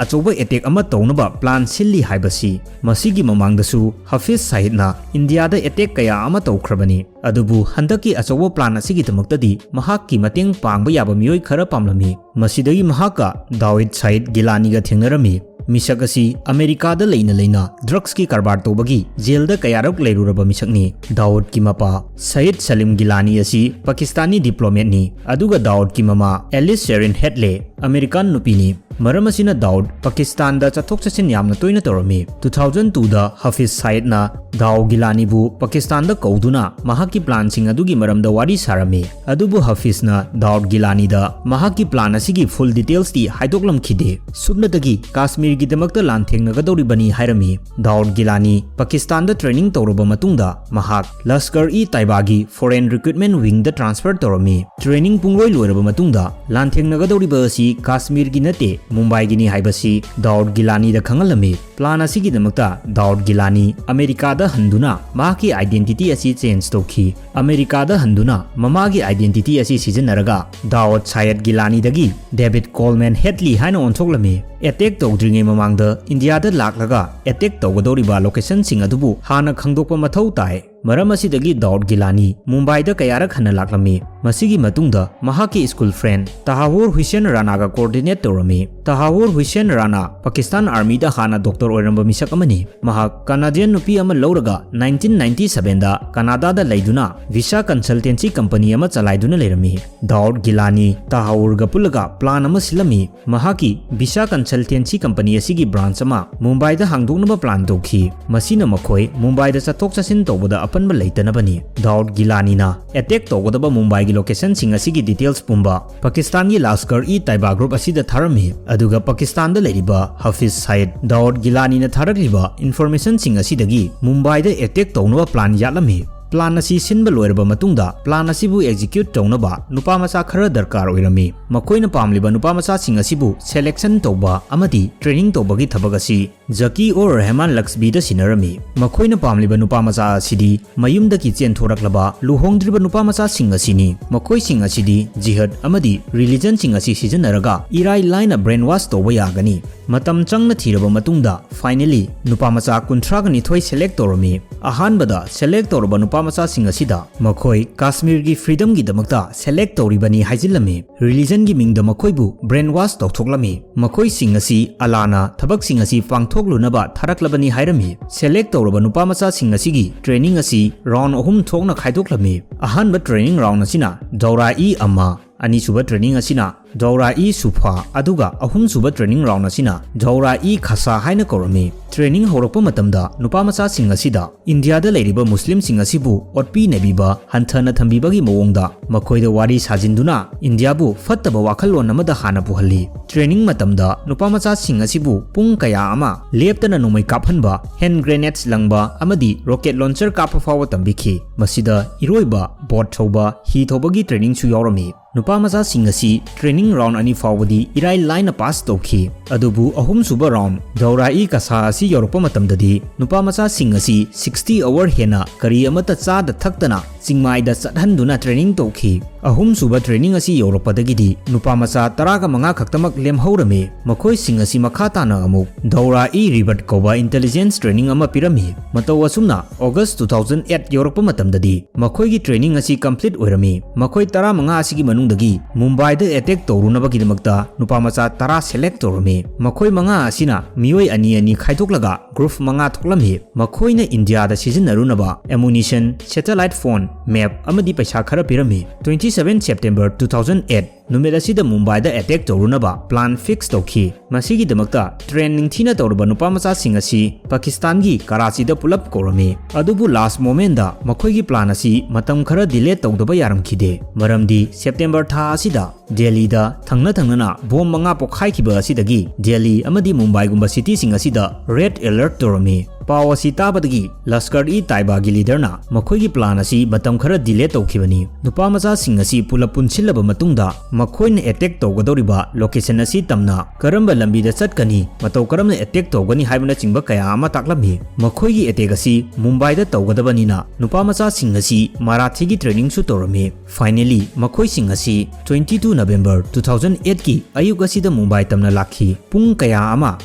ꯑꯆꯧꯕ attack ꯑꯃ ꯇꯧꯅꯕ plan ꯁꯤꯜꯂꯤ ꯍꯥꯏꯕꯁꯤ꯫ ꯃꯁꯤꯒꯤ ꯃꯃꯥꯡꯗꯁꯨ ꯍꯐꯤꯖ ꯁꯥꯏꯗꯅ ꯏꯟꯗꯤꯌꯥꯗ attack ꯀꯌꯥ ꯑꯃ ꯇꯧꯈ꯭ꯔꯕꯅꯤ, ꯑꯗꯨꯕꯨ ꯍꯟꯗꯛꯀꯤ ꯑꯆꯧꯕ plan ꯑꯁꯤꯒꯤꯗꯃꯛꯇꯗꯤ ꯃꯍꯥꯛꯀꯤ ꯃꯇꯦꯡ ꯄꯥꯡꯕ ꯌꯥꯕ ꯃꯤꯑꯣꯏ ꯈꯔ ꯄꯥꯝꯂꯝꯃꯤ꯫ ꯃꯁꯤꯗꯒꯤ ꯃꯍꯥꯛꯀ ꯗꯥꯎꯗ ꯁꯥꯏꯗ ꯒꯤꯂꯥꯅꯤꯒ ꯊꯦꯡꯅꯔꯝꯃꯤ꯫ ꯃꯤꯁꯛ ꯑꯁꯤ ꯑꯃꯦꯔꯤꯀꯥꯗ ꯂꯩꯅ ꯂꯩꯅ drugsꯀꯤ ꯀꯔꯕꯥꯔ ꯇꯧꯕꯒꯤ ꯖꯦꯜꯗ ꯀꯌꯥꯔꯛ ꯂꯩꯔꯨꯔꯕ ꯃꯤꯁꯛꯅꯤ꯫ ꯗꯥꯎꯗꯀꯤ ꯃꯄꯥ ꯁꯌꯤꯗ ꯁꯂꯤꯝ ꯒꯤꯂꯥꯅꯤ ꯑꯁꯤ ꯄꯥꯀꯤꯁꯇꯥꯅꯤ diplomatꯅꯤ, ꯑꯗꯨꯒ ꯗꯥꯎꯗꯀꯤ ꯃꯃꯥ ꯑꯦꯂꯤꯁ ꯁꯦꯔꯤꯟ ꯍꯦꯗꯂꯦ ꯑꯃꯦꯔꯤꯀꯥꯟ ꯅꯨꯄꯤꯅꯤ꯫ ꯃꯔꯝ ꯑꯁꯤꯅ ꯗꯥꯎꯗ ꯄꯥꯀꯤꯁꯇꯥꯟꯗ ꯆꯠꯊꯣꯛ ꯆꯠꯁꯤꯟ ꯌꯥꯝꯅ ꯇꯣꯏꯅ ꯇꯧꯔꯝꯃꯤ꯫ Two thousand twoꯗ ꯍꯐꯤꯖ ꯁꯥꯏꯗꯅ ꯗꯥꯎ ꯒꯤꯂꯥꯅꯤꯕꯨ ꯄꯥꯀꯤꯁꯇꯥꯟꯗ ꯀꯧꯗꯨꯅ ꯃꯍꯥꯛꯀꯤ planꯁꯤꯡ ꯑꯗꯨꯒꯤ ꯃꯔꯝꯗ ꯋꯥꯔꯤ ꯁꯥꯔꯝꯃꯤ꯫ ꯑꯗꯨꯕꯨ ꯍꯐꯤꯖꯅ ꯗꯥꯎꯗ ꯒꯤꯂꯥꯅꯤꯗ ꯃꯍꯥꯛꯀꯤ plan ꯑꯁꯤꯒꯤ full detailsꯇꯤ ꯍꯥꯏꯗꯣꯛꯂꯝꯈꯤꯗꯦ꯫ ꯁꯨꯞꯅꯇꯒꯤ ꯀꯥꯁꯃꯤꯔꯒꯤꯗꯃꯛꯇ ꯂꯥꯟꯊꯦꯡꯅꯒꯗꯧꯔꯤꯕꯅꯤ ꯍꯥꯏꯔꯝꯃꯤ꯫ ꯗꯥꯎꯗ ꯒꯤꯂꯥꯅꯤ ꯄꯥꯀꯤꯁꯇꯥꯟꯗ training ꯇꯧꯔꯕ ꯃꯇꯨꯡꯗ ꯃꯍꯥꯛ ꯂꯁꯀꯔ-ꯏ-ꯇꯥꯏꯕꯥꯒꯤ foreign recruitment wingꯗ transfer ꯇꯧꯔꯝꯃꯤ꯫ Training ꯄꯨꯡꯂꯣꯏ ꯂꯣꯏꯔꯕ ꯃꯇꯨꯡꯗ ꯂꯥꯟꯊꯦꯡꯅꯒꯗꯧꯔꯤꯕ ꯑꯁꯤ ꯀꯥꯁꯃꯤꯔꯒꯤ ꯅꯠꯇꯦ, ꯃꯨꯝꯕꯥꯏꯒꯤꯅꯤ ꯍꯥꯏꯕꯁꯤ ꯗꯥꯎꯗ ꯒꯤꯂꯥꯅꯤꯗ ꯈꯪꯍꯜꯂꯝꯃꯤ꯫ ꯄ꯭ꯂꯥꯟ ꯑꯁꯤꯒꯤꯗꯃꯛꯇ ꯗꯥꯎꯗ ꯒꯤꯂꯥꯅꯤ ꯑꯃꯦꯔꯤꯀꯥꯗ ꯍꯟꯗꯨꯅ ꯃꯍꯥꯛꯀꯤ ꯑꯥꯏꯗꯦꯟꯇꯤꯇꯤ ꯑꯁꯤ ꯆꯦꯟꯖ ꯇꯧꯈꯤ꯫ ꯑꯃꯦꯔꯤꯀꯥꯗ ꯍꯟꯗꯨꯅ ꯃꯃꯥꯒꯤ ꯑꯥꯏꯗꯦꯟꯇꯤꯇꯤ ꯑꯁꯤ ꯁꯤꯖꯤꯟꯅꯔꯒ ꯗꯥꯎꯗ ꯁꯥꯌꯗ ꯒꯤꯂꯥꯅꯤꯗꯒꯤ ꯗꯦꯕꯤꯗ ꯀꯣꯜꯃꯦꯟ ꯍꯦꯗꯂꯤ ꯍꯥꯏꯅ ꯑꯣꯟꯊꯣꯛꯂꯝꯃꯤ꯫ ꯑꯦꯇꯦꯛ ꯇꯧꯗ꯭ꯔꯤꯉꯩ ꯃꯃꯥꯡꯗ ꯏꯟꯗꯤꯌꯥꯗ ꯂꯥꯛꯂꯒ ꯑꯦꯇꯦꯛ ꯇꯧꯒꯗꯧꯔꯤꯕ ꯂꯣꯀꯦꯁꯟꯁꯤꯡ ꯑꯗꯨꯕꯨ ꯍꯥꯟꯅ ꯈꯪꯗꯣꯛꯄ ꯃꯊꯧ ꯇꯥꯏ꯫ ꯃꯔꯝ ꯑꯁꯤꯗꯒꯤ ꯗꯥꯎꯗ ꯒꯤꯂꯥꯅꯤ ꯃꯨꯝꯕꯥꯏꯗ ꯀꯌꯥꯔꯛ ꯍꯟꯅ ꯂꯥꯛꯂꯝꯃꯤ꯫ ꯃꯁꯤꯒꯤ ꯃꯇꯨꯡꯗ ꯃꯍꯥꯛꯀꯤ ꯁ꯭ꯀꯨꯜ ꯐ꯭ꯔꯦꯟ ꯇꯍꯥꯋꯨꯔ ꯍꯨꯏꯁꯦꯟ ꯔꯥꯅꯥꯒ ꯀꯣꯑꯣꯔꯗꯤꯅꯦꯠ ꯇꯧꯔꯝꯃꯤ꯫ ꯇꯍꯥꯋꯨꯔ ꯍꯨꯏꯁꯦꯟ ꯔꯥꯅꯥ ꯄꯥꯀꯤꯁꯇꯥꯟ ꯑꯥꯔꯃꯤꯗ ꯍꯥꯟꯅ ꯗꯣꯛꯇꯔ ꯑꯣꯏꯔꯝꯕ ꯃꯤꯁꯛ ꯑꯃꯅꯤ꯫ ꯃꯍꯥꯛ ꯀꯅꯥꯗꯤꯌꯟ ꯅꯨꯄꯤ ꯑꯃ ꯂꯧꯔꯒ ꯅꯥꯏꯟꯇꯤꯟ ꯅꯥꯏꯟꯇꯤ ꯁꯚꯦꯟꯗ ꯀꯅꯥꯗꯥꯗ ꯂꯩꯗꯨꯅ ꯚꯤꯁꯥ ꯀꯟꯁꯜꯇꯦꯟꯁꯤ ꯀꯝꯄꯅꯤ ꯑꯃ ꯆꯂꯥꯏꯗꯨꯅ ꯂꯩꯔꯝꯃꯤ꯫ ꯗꯥꯎꯗ ꯒꯤꯂꯥꯅꯤ ꯇꯍꯥꯋꯨꯔꯒ ꯄꯨꯜꯂꯒ ꯄ꯭ꯂꯥꯟ ꯑꯃ ꯁꯤꯜꯂꯝꯃꯤ꯫ ꯃꯍꯥꯛꯀꯤ ꯚꯤꯁꯥ ꯀꯟꯁꯜꯇꯦꯟꯁꯤ ꯀꯝꯄꯅꯤ ꯑꯁꯤꯒꯤ ꯕ꯭ꯔꯥꯟꯆ ꯑꯃ ꯃꯨꯝꯕꯥꯏꯗ ꯍꯥꯡꯗꯣꯛꯅꯕ ꯄ꯭ꯂꯥꯟ ꯇꯧꯈꯤ꯫ ꯃꯁꯤꯅ ꯃꯈꯣꯏ ꯃꯨꯝꯕꯥꯏꯗ ꯆꯠꯊꯣꯛ ꯆꯠꯁꯤꯟ ꯇꯧꯕꯗ ꯑꯄꯟꯕ ꯂꯩꯇꯅꯕꯅꯤ꯫ ꯗꯥꯎꯗ ꯒꯤꯂꯥꯅꯤꯅ ꯑꯦꯇꯦꯛ ꯇꯧꯒꯗꯕ ꯃꯨꯝꯕꯥꯏꯒꯤ ꯂꯣꯀꯦꯁꯟꯁꯤꯡ ꯑꯁꯤꯒꯤ ꯗꯤꯇꯦꯜꯁ ꯄꯨꯝꯕ ꯄꯥꯀꯤꯁꯇꯥꯟꯒꯤ ꯂꯥꯁꯀꯔ ꯏ ꯇꯥꯏꯕꯥ ꯒ꯭ꯔꯨꯞ ꯑꯁꯤꯗ ꯊꯥꯔꯝꯃꯤ꯫ ꯑꯗꯨꯒ ꯄꯥꯀꯤꯁꯇꯥꯟꯗ ꯂꯩꯔꯤꯕ ꯍꯐꯤꯖ ꯁꯌꯤꯗ ꯗꯥꯎꯗ ꯒꯤꯂꯥꯅꯤꯅ ꯊꯥꯔꯛꯂꯤꯕ ꯏꯟꯐꯣꯔꯃꯦꯁꯟꯁꯤꯡ ꯑꯁꯤꯗꯒꯤ ꯃꯨꯝꯕꯥꯏꯗ ꯑꯦꯇꯦꯛ ꯇꯧꯅꯕ ꯄ꯭ꯂꯥꯟ ꯌꯥꯠꯂꯝꯃꯤ꯫ ꯄ꯭ꯂꯥꯟ ꯑꯁꯤ ꯁꯤꯟꯕ ꯂꯣꯏꯔꯕ ꯃꯇꯨꯡꯗ ꯄ꯭ꯂꯥꯟ ꯑꯁꯤꯕꯨ ꯑꯦꯛꯖꯤꯀ꯭ꯌꯨꯠ ꯇꯧꯅꯕ ꯅꯨꯄꯥ ꯃꯆꯥ ꯈꯔ ꯗꯔꯀꯥꯔ ꯑꯣꯏꯔꯝꯃꯤ꯫ ꯃꯈꯣꯏꯅ ꯄꯥꯝꯂꯤꯕ ꯅꯨꯄꯥ ꯃꯆꯥꯁꯤꯡ ꯑꯁꯤꯕꯨ ꯁꯦꯂꯦꯛꯁꯟ ꯇꯧꯕ ꯑꯃꯗꯤ ꯇ꯭ꯔꯦꯅꯤꯡ ꯇꯧꯕꯒꯤ ꯊꯕꯛ ꯑꯁꯤ ꯖꯀꯤ ꯑꯣꯔ ꯔꯦꯍꯃꯥꯟ ꯂꯛꯁꯕꯤꯗ ꯁꯤꯟꯅꯔꯝꯃꯤ꯫ ꯃꯈꯣꯏꯅ ꯄꯥꯝꯂꯤꯕ ꯅꯨꯄꯥ ꯃꯆꯥ ꯑꯁꯤꯗꯤ ꯃꯌꯨꯝꯗꯒꯤ ꯆꯦꯟꯊꯣꯔꯛꯂꯕ ꯂꯨꯍꯣꯡꯗ꯭ꯔꯤꯕ ꯅꯨꯄꯥ ꯃꯆꯥꯁꯤꯡ ꯑꯁꯤꯅꯤ꯫ ꯃꯈꯣꯏꯁꯤꯡ ꯑꯁꯤꯗꯤ ꯖꯤꯍꯗ ꯑꯃꯗꯤ ꯔꯤꯂꯤꯖꯟꯁꯤꯡ ꯑꯁꯤ ꯁꯤꯖꯤꯟꯅꯔꯒ ꯏꯔꯥꯏ ꯂꯥꯏꯅ ꯕ꯭ꯔꯦꯟꯋꯥꯁ ꯇꯧꯕ ꯌꯥꯒꯅꯤ꯫ ꯃꯇꯝ ꯆꯪꯅ ꯊꯤꯔꯕ ꯃꯇꯨꯡꯗ ꯐꯥꯏꯅꯦꯂꯤ ꯅꯨꯄꯥ ꯃꯆꯥ ꯀꯨꯟꯊ꯭ꯔꯥꯒ ꯅꯤꯊꯣꯏ ꯁꯦꯂꯦꯛ ꯇꯧꯔꯝꯃꯤ꯫ ꯑꯍꯥꯟꯕꯗ ꯁꯦꯂꯦꯛ ꯇꯧꯔꯕ ꯅꯨꯄꯥ ꯃꯆꯥꯁꯤꯡ ꯑꯁꯤꯗ ꯃꯈꯣꯏ ꯀꯥꯁꯃꯤꯔꯒꯤ ꯐ꯭ꯔꯤꯗꯝꯒꯤꯗꯃꯛꯇ ꯁꯦꯂꯦꯛ ꯇꯧꯔꯤꯕꯅꯤ ꯍꯥꯏꯖꯤꯜꯂꯝꯃꯤ꯫ ꯔꯤꯂꯤꯖꯟꯒꯤ ꯃꯤꯡꯗ ꯃꯈꯣꯏꯕꯨ ꯕ꯭ꯔꯦꯟꯋꯥꯁ ꯇꯧꯊꯣꯛꯂꯝꯃꯤ꯫ ꯃꯈꯣꯏꯁꯤꯡ ꯑꯁꯤ ꯑꯂꯥꯅ ꯊꯕꯛꯁꯤꯡ ꯑꯁꯤ ꯄꯥꯡꯊꯣꯛꯂꯨꯅꯕ ꯊꯥꯔꯛꯂꯕꯅꯤ ꯍꯥꯏꯔꯝꯃꯤ꯫ ꯁꯦꯂꯦꯛ ꯇꯧꯔꯕ ꯅꯨꯄꯥ ꯃꯆꯥꯁꯤꯡ ꯑꯁꯤꯒꯤ ꯇ꯭ꯔꯦꯅꯤꯡ ꯑꯁꯤ ꯔꯥꯎꯟ ꯑꯍꯨꯝ ꯊꯣꯛꯅ ꯈꯥꯏꯗꯣꯛꯂꯝꯃꯤ꯫ ꯑꯍꯥꯟꯕ ꯇ꯭ꯔꯦꯅꯤꯡ ꯔꯥꯎꯟ ꯑꯁꯤꯅ ꯗꯧꯔꯥ ꯏ ꯑꯃ, ꯑꯅꯤꯁꯨꯕ ꯇ꯭ꯔꯦꯅꯤꯡ ꯑꯁꯤꯅ ꯗꯧꯔꯥ ꯏ ꯁꯨꯐꯥ, ꯑꯗꯨꯒ ꯑꯍꯨꯝꯁꯨꯕ ꯇ꯭ꯔꯦꯅꯤꯡ ꯔꯥꯎꯟ ꯑꯁꯤꯅ ꯗꯧꯔꯥ ꯏ ꯈꯥꯁꯥ ꯍꯥꯏꯅ ꯀꯧꯔꯝꯃꯤ꯫ ꯇ꯭ꯔꯦꯅꯤꯡ ꯍꯧꯔꯛꯄ ꯃꯇꯝꯗ ꯅꯨꯄꯥ ꯃꯆꯥꯁꯤꯡ ꯑꯁꯤꯗ ꯏꯟꯗꯤꯌꯥꯗ ꯂꯩꯔꯤꯕ ꯃꯨꯁꯂꯤꯝꯁꯤꯡ ꯑꯁꯤꯕꯨ ꯑꯣꯠꯄꯤ ꯅꯩꯕꯤꯕ, ꯍꯟꯊꯅ ꯊꯝꯕꯤꯕꯒꯤ ꯃꯑꯣꯡꯗ ꯃꯈꯣꯏꯗ ꯋꯥꯔꯤ ꯁꯥꯖꯤꯟꯗꯨꯅ ꯏꯟꯗꯤꯌꯥꯕꯨ ꯐꯠꯇꯕ ꯋꯥꯈꯜꯂꯣꯟ ꯑꯃꯗ ꯍꯥꯟꯅ ꯄꯨꯍꯜꯂꯤ꯫ ꯇ꯭ꯔꯦꯅꯤꯡ ꯃꯇꯝꯗ ꯅꯨꯄꯥ ꯃꯆꯥꯁꯤꯡ ꯑꯁꯤꯕꯨ ꯄꯨꯡ ꯀꯌꯥ ꯑꯃ ꯂꯦꯞꯇꯅ ꯅꯣꯡꯃꯩ ꯀꯥꯞꯍꯟꯕ, ꯍꯦꯟ ꯒ꯭ꯔꯦꯅꯦꯗꯁ ꯂꯪꯕ ꯑꯃꯗꯤ ꯔꯣꯀꯦꯠ ꯂꯣꯟꯆꯔ ꯀꯥꯞꯄ ꯐꯥꯎꯕ ꯇꯝꯕꯤꯈꯤ꯫ ꯃꯁꯤꯗ ꯏꯔꯣꯏꯕ, ꯕꯣꯠ ꯊꯧꯕ, ꯍꯤ ꯊꯧꯕꯒꯤ ꯇ꯭ꯔꯦꯅꯤꯡꯁꯨ ꯌꯥꯎꯔꯝꯃꯤ꯫ ꯅꯨꯄꯥ ꯃꯆꯥꯁꯤꯡ ꯑꯁꯤ ꯇ꯭ꯔꯦꯅꯤꯡ round ꯑꯅꯤ ꯐꯥꯎꯕꯗꯤ ꯏꯔꯥꯏ ꯂꯥꯏꯅ pass ꯇꯧꯈꯤ꯫ ꯑꯗꯨꯕꯨ ꯑꯍꯨꯝꯁꯨꯕ round ꯗꯧꯔꯥ ꯏ ꯀꯁꯥ ꯑꯁꯤ ꯌꯧꯔꯛꯄ ꯃꯇꯝꯗꯗꯤ ꯅꯨꯄꯥ ꯃꯆꯥꯁꯤꯡ ꯑꯁꯤ sixty hour ꯍꯦꯟꯅ ꯀꯔꯤ ꯑꯃꯠꯇ ꯆꯥꯗ ꯊꯛꯇꯅ ꯆꯤꯡꯃꯥꯏꯗ ꯆꯠꯍꯟꯗꯨꯅ training ꯇꯧꯈꯤ꯫ ꯑꯍꯨꯝꯁꯨꯕ training ꯑꯁꯤ ꯌꯧꯔꯛꯄꯗꯒꯤꯗꯤ ꯅꯨꯄꯥ ꯃꯆꯥ ꯇꯔꯥꯒ ꯃꯉꯥ ꯈꯛꯇꯃꯛ ꯂꯦꯝꯍꯧꯔꯝꯃꯤ꯫ ꯃꯈꯣꯏꯁꯤꯡ ꯑꯁꯤ ꯃꯈꯥ ꯇꯥꯅ ꯑꯃꯨꯛ ꯗꯧꯔꯥ ꯏ ꯔꯤꯕꯠ ꯀꯧꯕ intelligence training ꯑꯃ ꯄꯤꯔꯝꯃꯤ꯫ ꯃꯇꯧ ꯑꯁꯨꯝꯅ August two thousand eight ꯌꯧꯔꯛꯄ ꯃꯇꯝꯗꯗꯤ ꯃꯈꯣꯏꯒꯤ training ꯑꯁꯤ complete ꯑꯣꯏꯔꯝꯃꯤ꯫ ꯃꯈꯣꯏ ꯇꯔꯥꯃꯉꯥ ꯑꯁꯤꯒꯤ ꯃꯅꯨꯡꯗꯒꯤ ꯃꯨꯝꯕꯥꯏꯗ attack ꯇꯧꯔꯨꯅꯕꯒꯤꯗꯃꯛꯇ ꯅꯨꯄꯥ ꯃꯆꯥ ꯇꯔꯥ select ꯇꯧꯔꯝꯃꯤ꯫ ꯃꯈꯣꯏ ꯃꯉꯥ ꯑꯁꯤꯅ ꯃꯤꯑꯣꯏ ꯑꯅꯤ ꯑꯅꯤ ꯈꯥꯏꯗꯣꯛꯂꯒ group ꯃꯉꯥ ꯊꯣꯛꯂꯝꯃꯤ꯫ ꯃꯈꯣꯏꯅ ꯏꯟꯗꯤꯌꯥꯗ ꯁꯤꯖꯤꯟꯅꯔꯨꯅꯕ ammunition, satellite phone, map ꯑꯃꯗꯤ ꯄꯩꯁꯥ ꯈꯔ ꯄꯤꯔꯝꯃꯤ꯫ Twenty seven September two thousand eight ꯅꯨꯃꯤꯠ ꯑꯁꯤꯗ ꯃꯨꯝꯕꯥꯏꯗ attack ꯇꯧꯔꯨꯅꯕ plan fix ꯇꯧꯈꯤ꯫ ꯃꯁꯤꯒꯤꯗꯃꯛꯇ train ꯅꯤꯡꯊꯤꯅ ꯇꯧꯔꯕ ꯅꯨꯄꯥ ꯃꯆꯥꯁꯤꯡ ꯑꯁꯤ ꯄꯥꯀꯤꯁꯇꯥꯟꯒꯤ ꯀꯔꯥꯆꯤꯗ ꯄꯨꯂꯞ ꯀꯧꯔꯝꯃꯤ꯫ ꯑꯗꯨꯕꯨ last momentꯗ ꯃꯈꯣꯏꯒꯤ plan ꯑꯁꯤ ꯃꯇꯝ ꯈꯔ delay ꯇꯧꯗꯕ ꯌꯥꯔꯝꯈꯤꯗꯦ, ꯃꯔꯝꯗꯤ September ꯊꯥ ꯑꯁꯤꯗ ꯗꯦꯜꯂꯤꯗ ꯊꯪꯅ ꯊꯪꯅꯅ bomb ꯃꯉꯥ ꯄꯣꯈꯥꯏꯈꯤꯕ ꯑꯁꯤꯗꯒꯤ ꯗꯦꯜꯂꯤ ꯑꯃꯗꯤ ꯃꯨꯝꯕꯥꯏꯒꯨꯝꯕ cityꯁꯤꯡ ꯑꯁꯤꯗ red alert ꯇꯧꯔꯝꯃꯤ꯫ ꯄꯥꯎ ꯑꯁꯤ ꯇꯥꯕꯗꯒꯤ ꯂꯁꯀꯔ-ꯏ-ꯇꯥꯏꯕꯥꯒꯤ leaderꯅ ꯃꯈꯣꯏꯒꯤ plan ꯑꯁꯤ ꯃꯇꯝ ꯈꯔ delay ꯇꯧꯈꯤꯕꯅꯤ꯫ ꯅꯨꯄꯥ ꯃꯆꯥꯁꯤꯡ ꯑꯁꯤ ꯄꯨꯂꯞ ꯄꯨꯟꯁꯤꯜꯂꯕ ꯃꯇꯨꯡꯗ ꯃꯈꯣꯏꯅ attack ꯇꯧꯒꯗꯧꯔꯤꯕ location ꯑꯁꯤ ꯇꯝꯅ ꯀꯔꯝꯕ ꯂꯝꯕꯤꯗ ꯆꯠꯀꯅꯤ, ꯃꯇꯧ ꯀꯔꯝꯅ attack ꯇꯧꯒꯅꯤ ꯍꯥꯏꯕꯅꯆꯤꯡꯕ ꯀꯌꯥ ꯑꯃ ꯇꯥꯛꯂꯝꯃꯤ꯫ ꯃꯈꯣꯏꯒꯤ attack ꯑꯁꯤ ꯃꯨꯝꯕꯥꯏꯗ ꯇꯧꯒꯗꯕꯅꯤꯅ ꯅꯨꯄꯥ ꯃꯆꯥꯁꯤꯡ ꯑꯁꯤ ꯃꯔꯥꯊꯤꯒꯤ trainingꯁꯨ ꯇꯧꯔꯝꯃꯤ꯫ Finally ꯃꯈꯣꯏꯁꯤꯡ ꯑꯁꯤ twenty two November two thousand eightꯀꯤ ꯑꯌꯨꯛ ꯑꯁꯤꯗ ꯃꯨꯝꯕꯥꯏ ꯇꯝꯅ ꯂꯥꯛꯈꯤ꯫ ꯄꯨꯡ ꯀꯌꯥ ꯑꯃ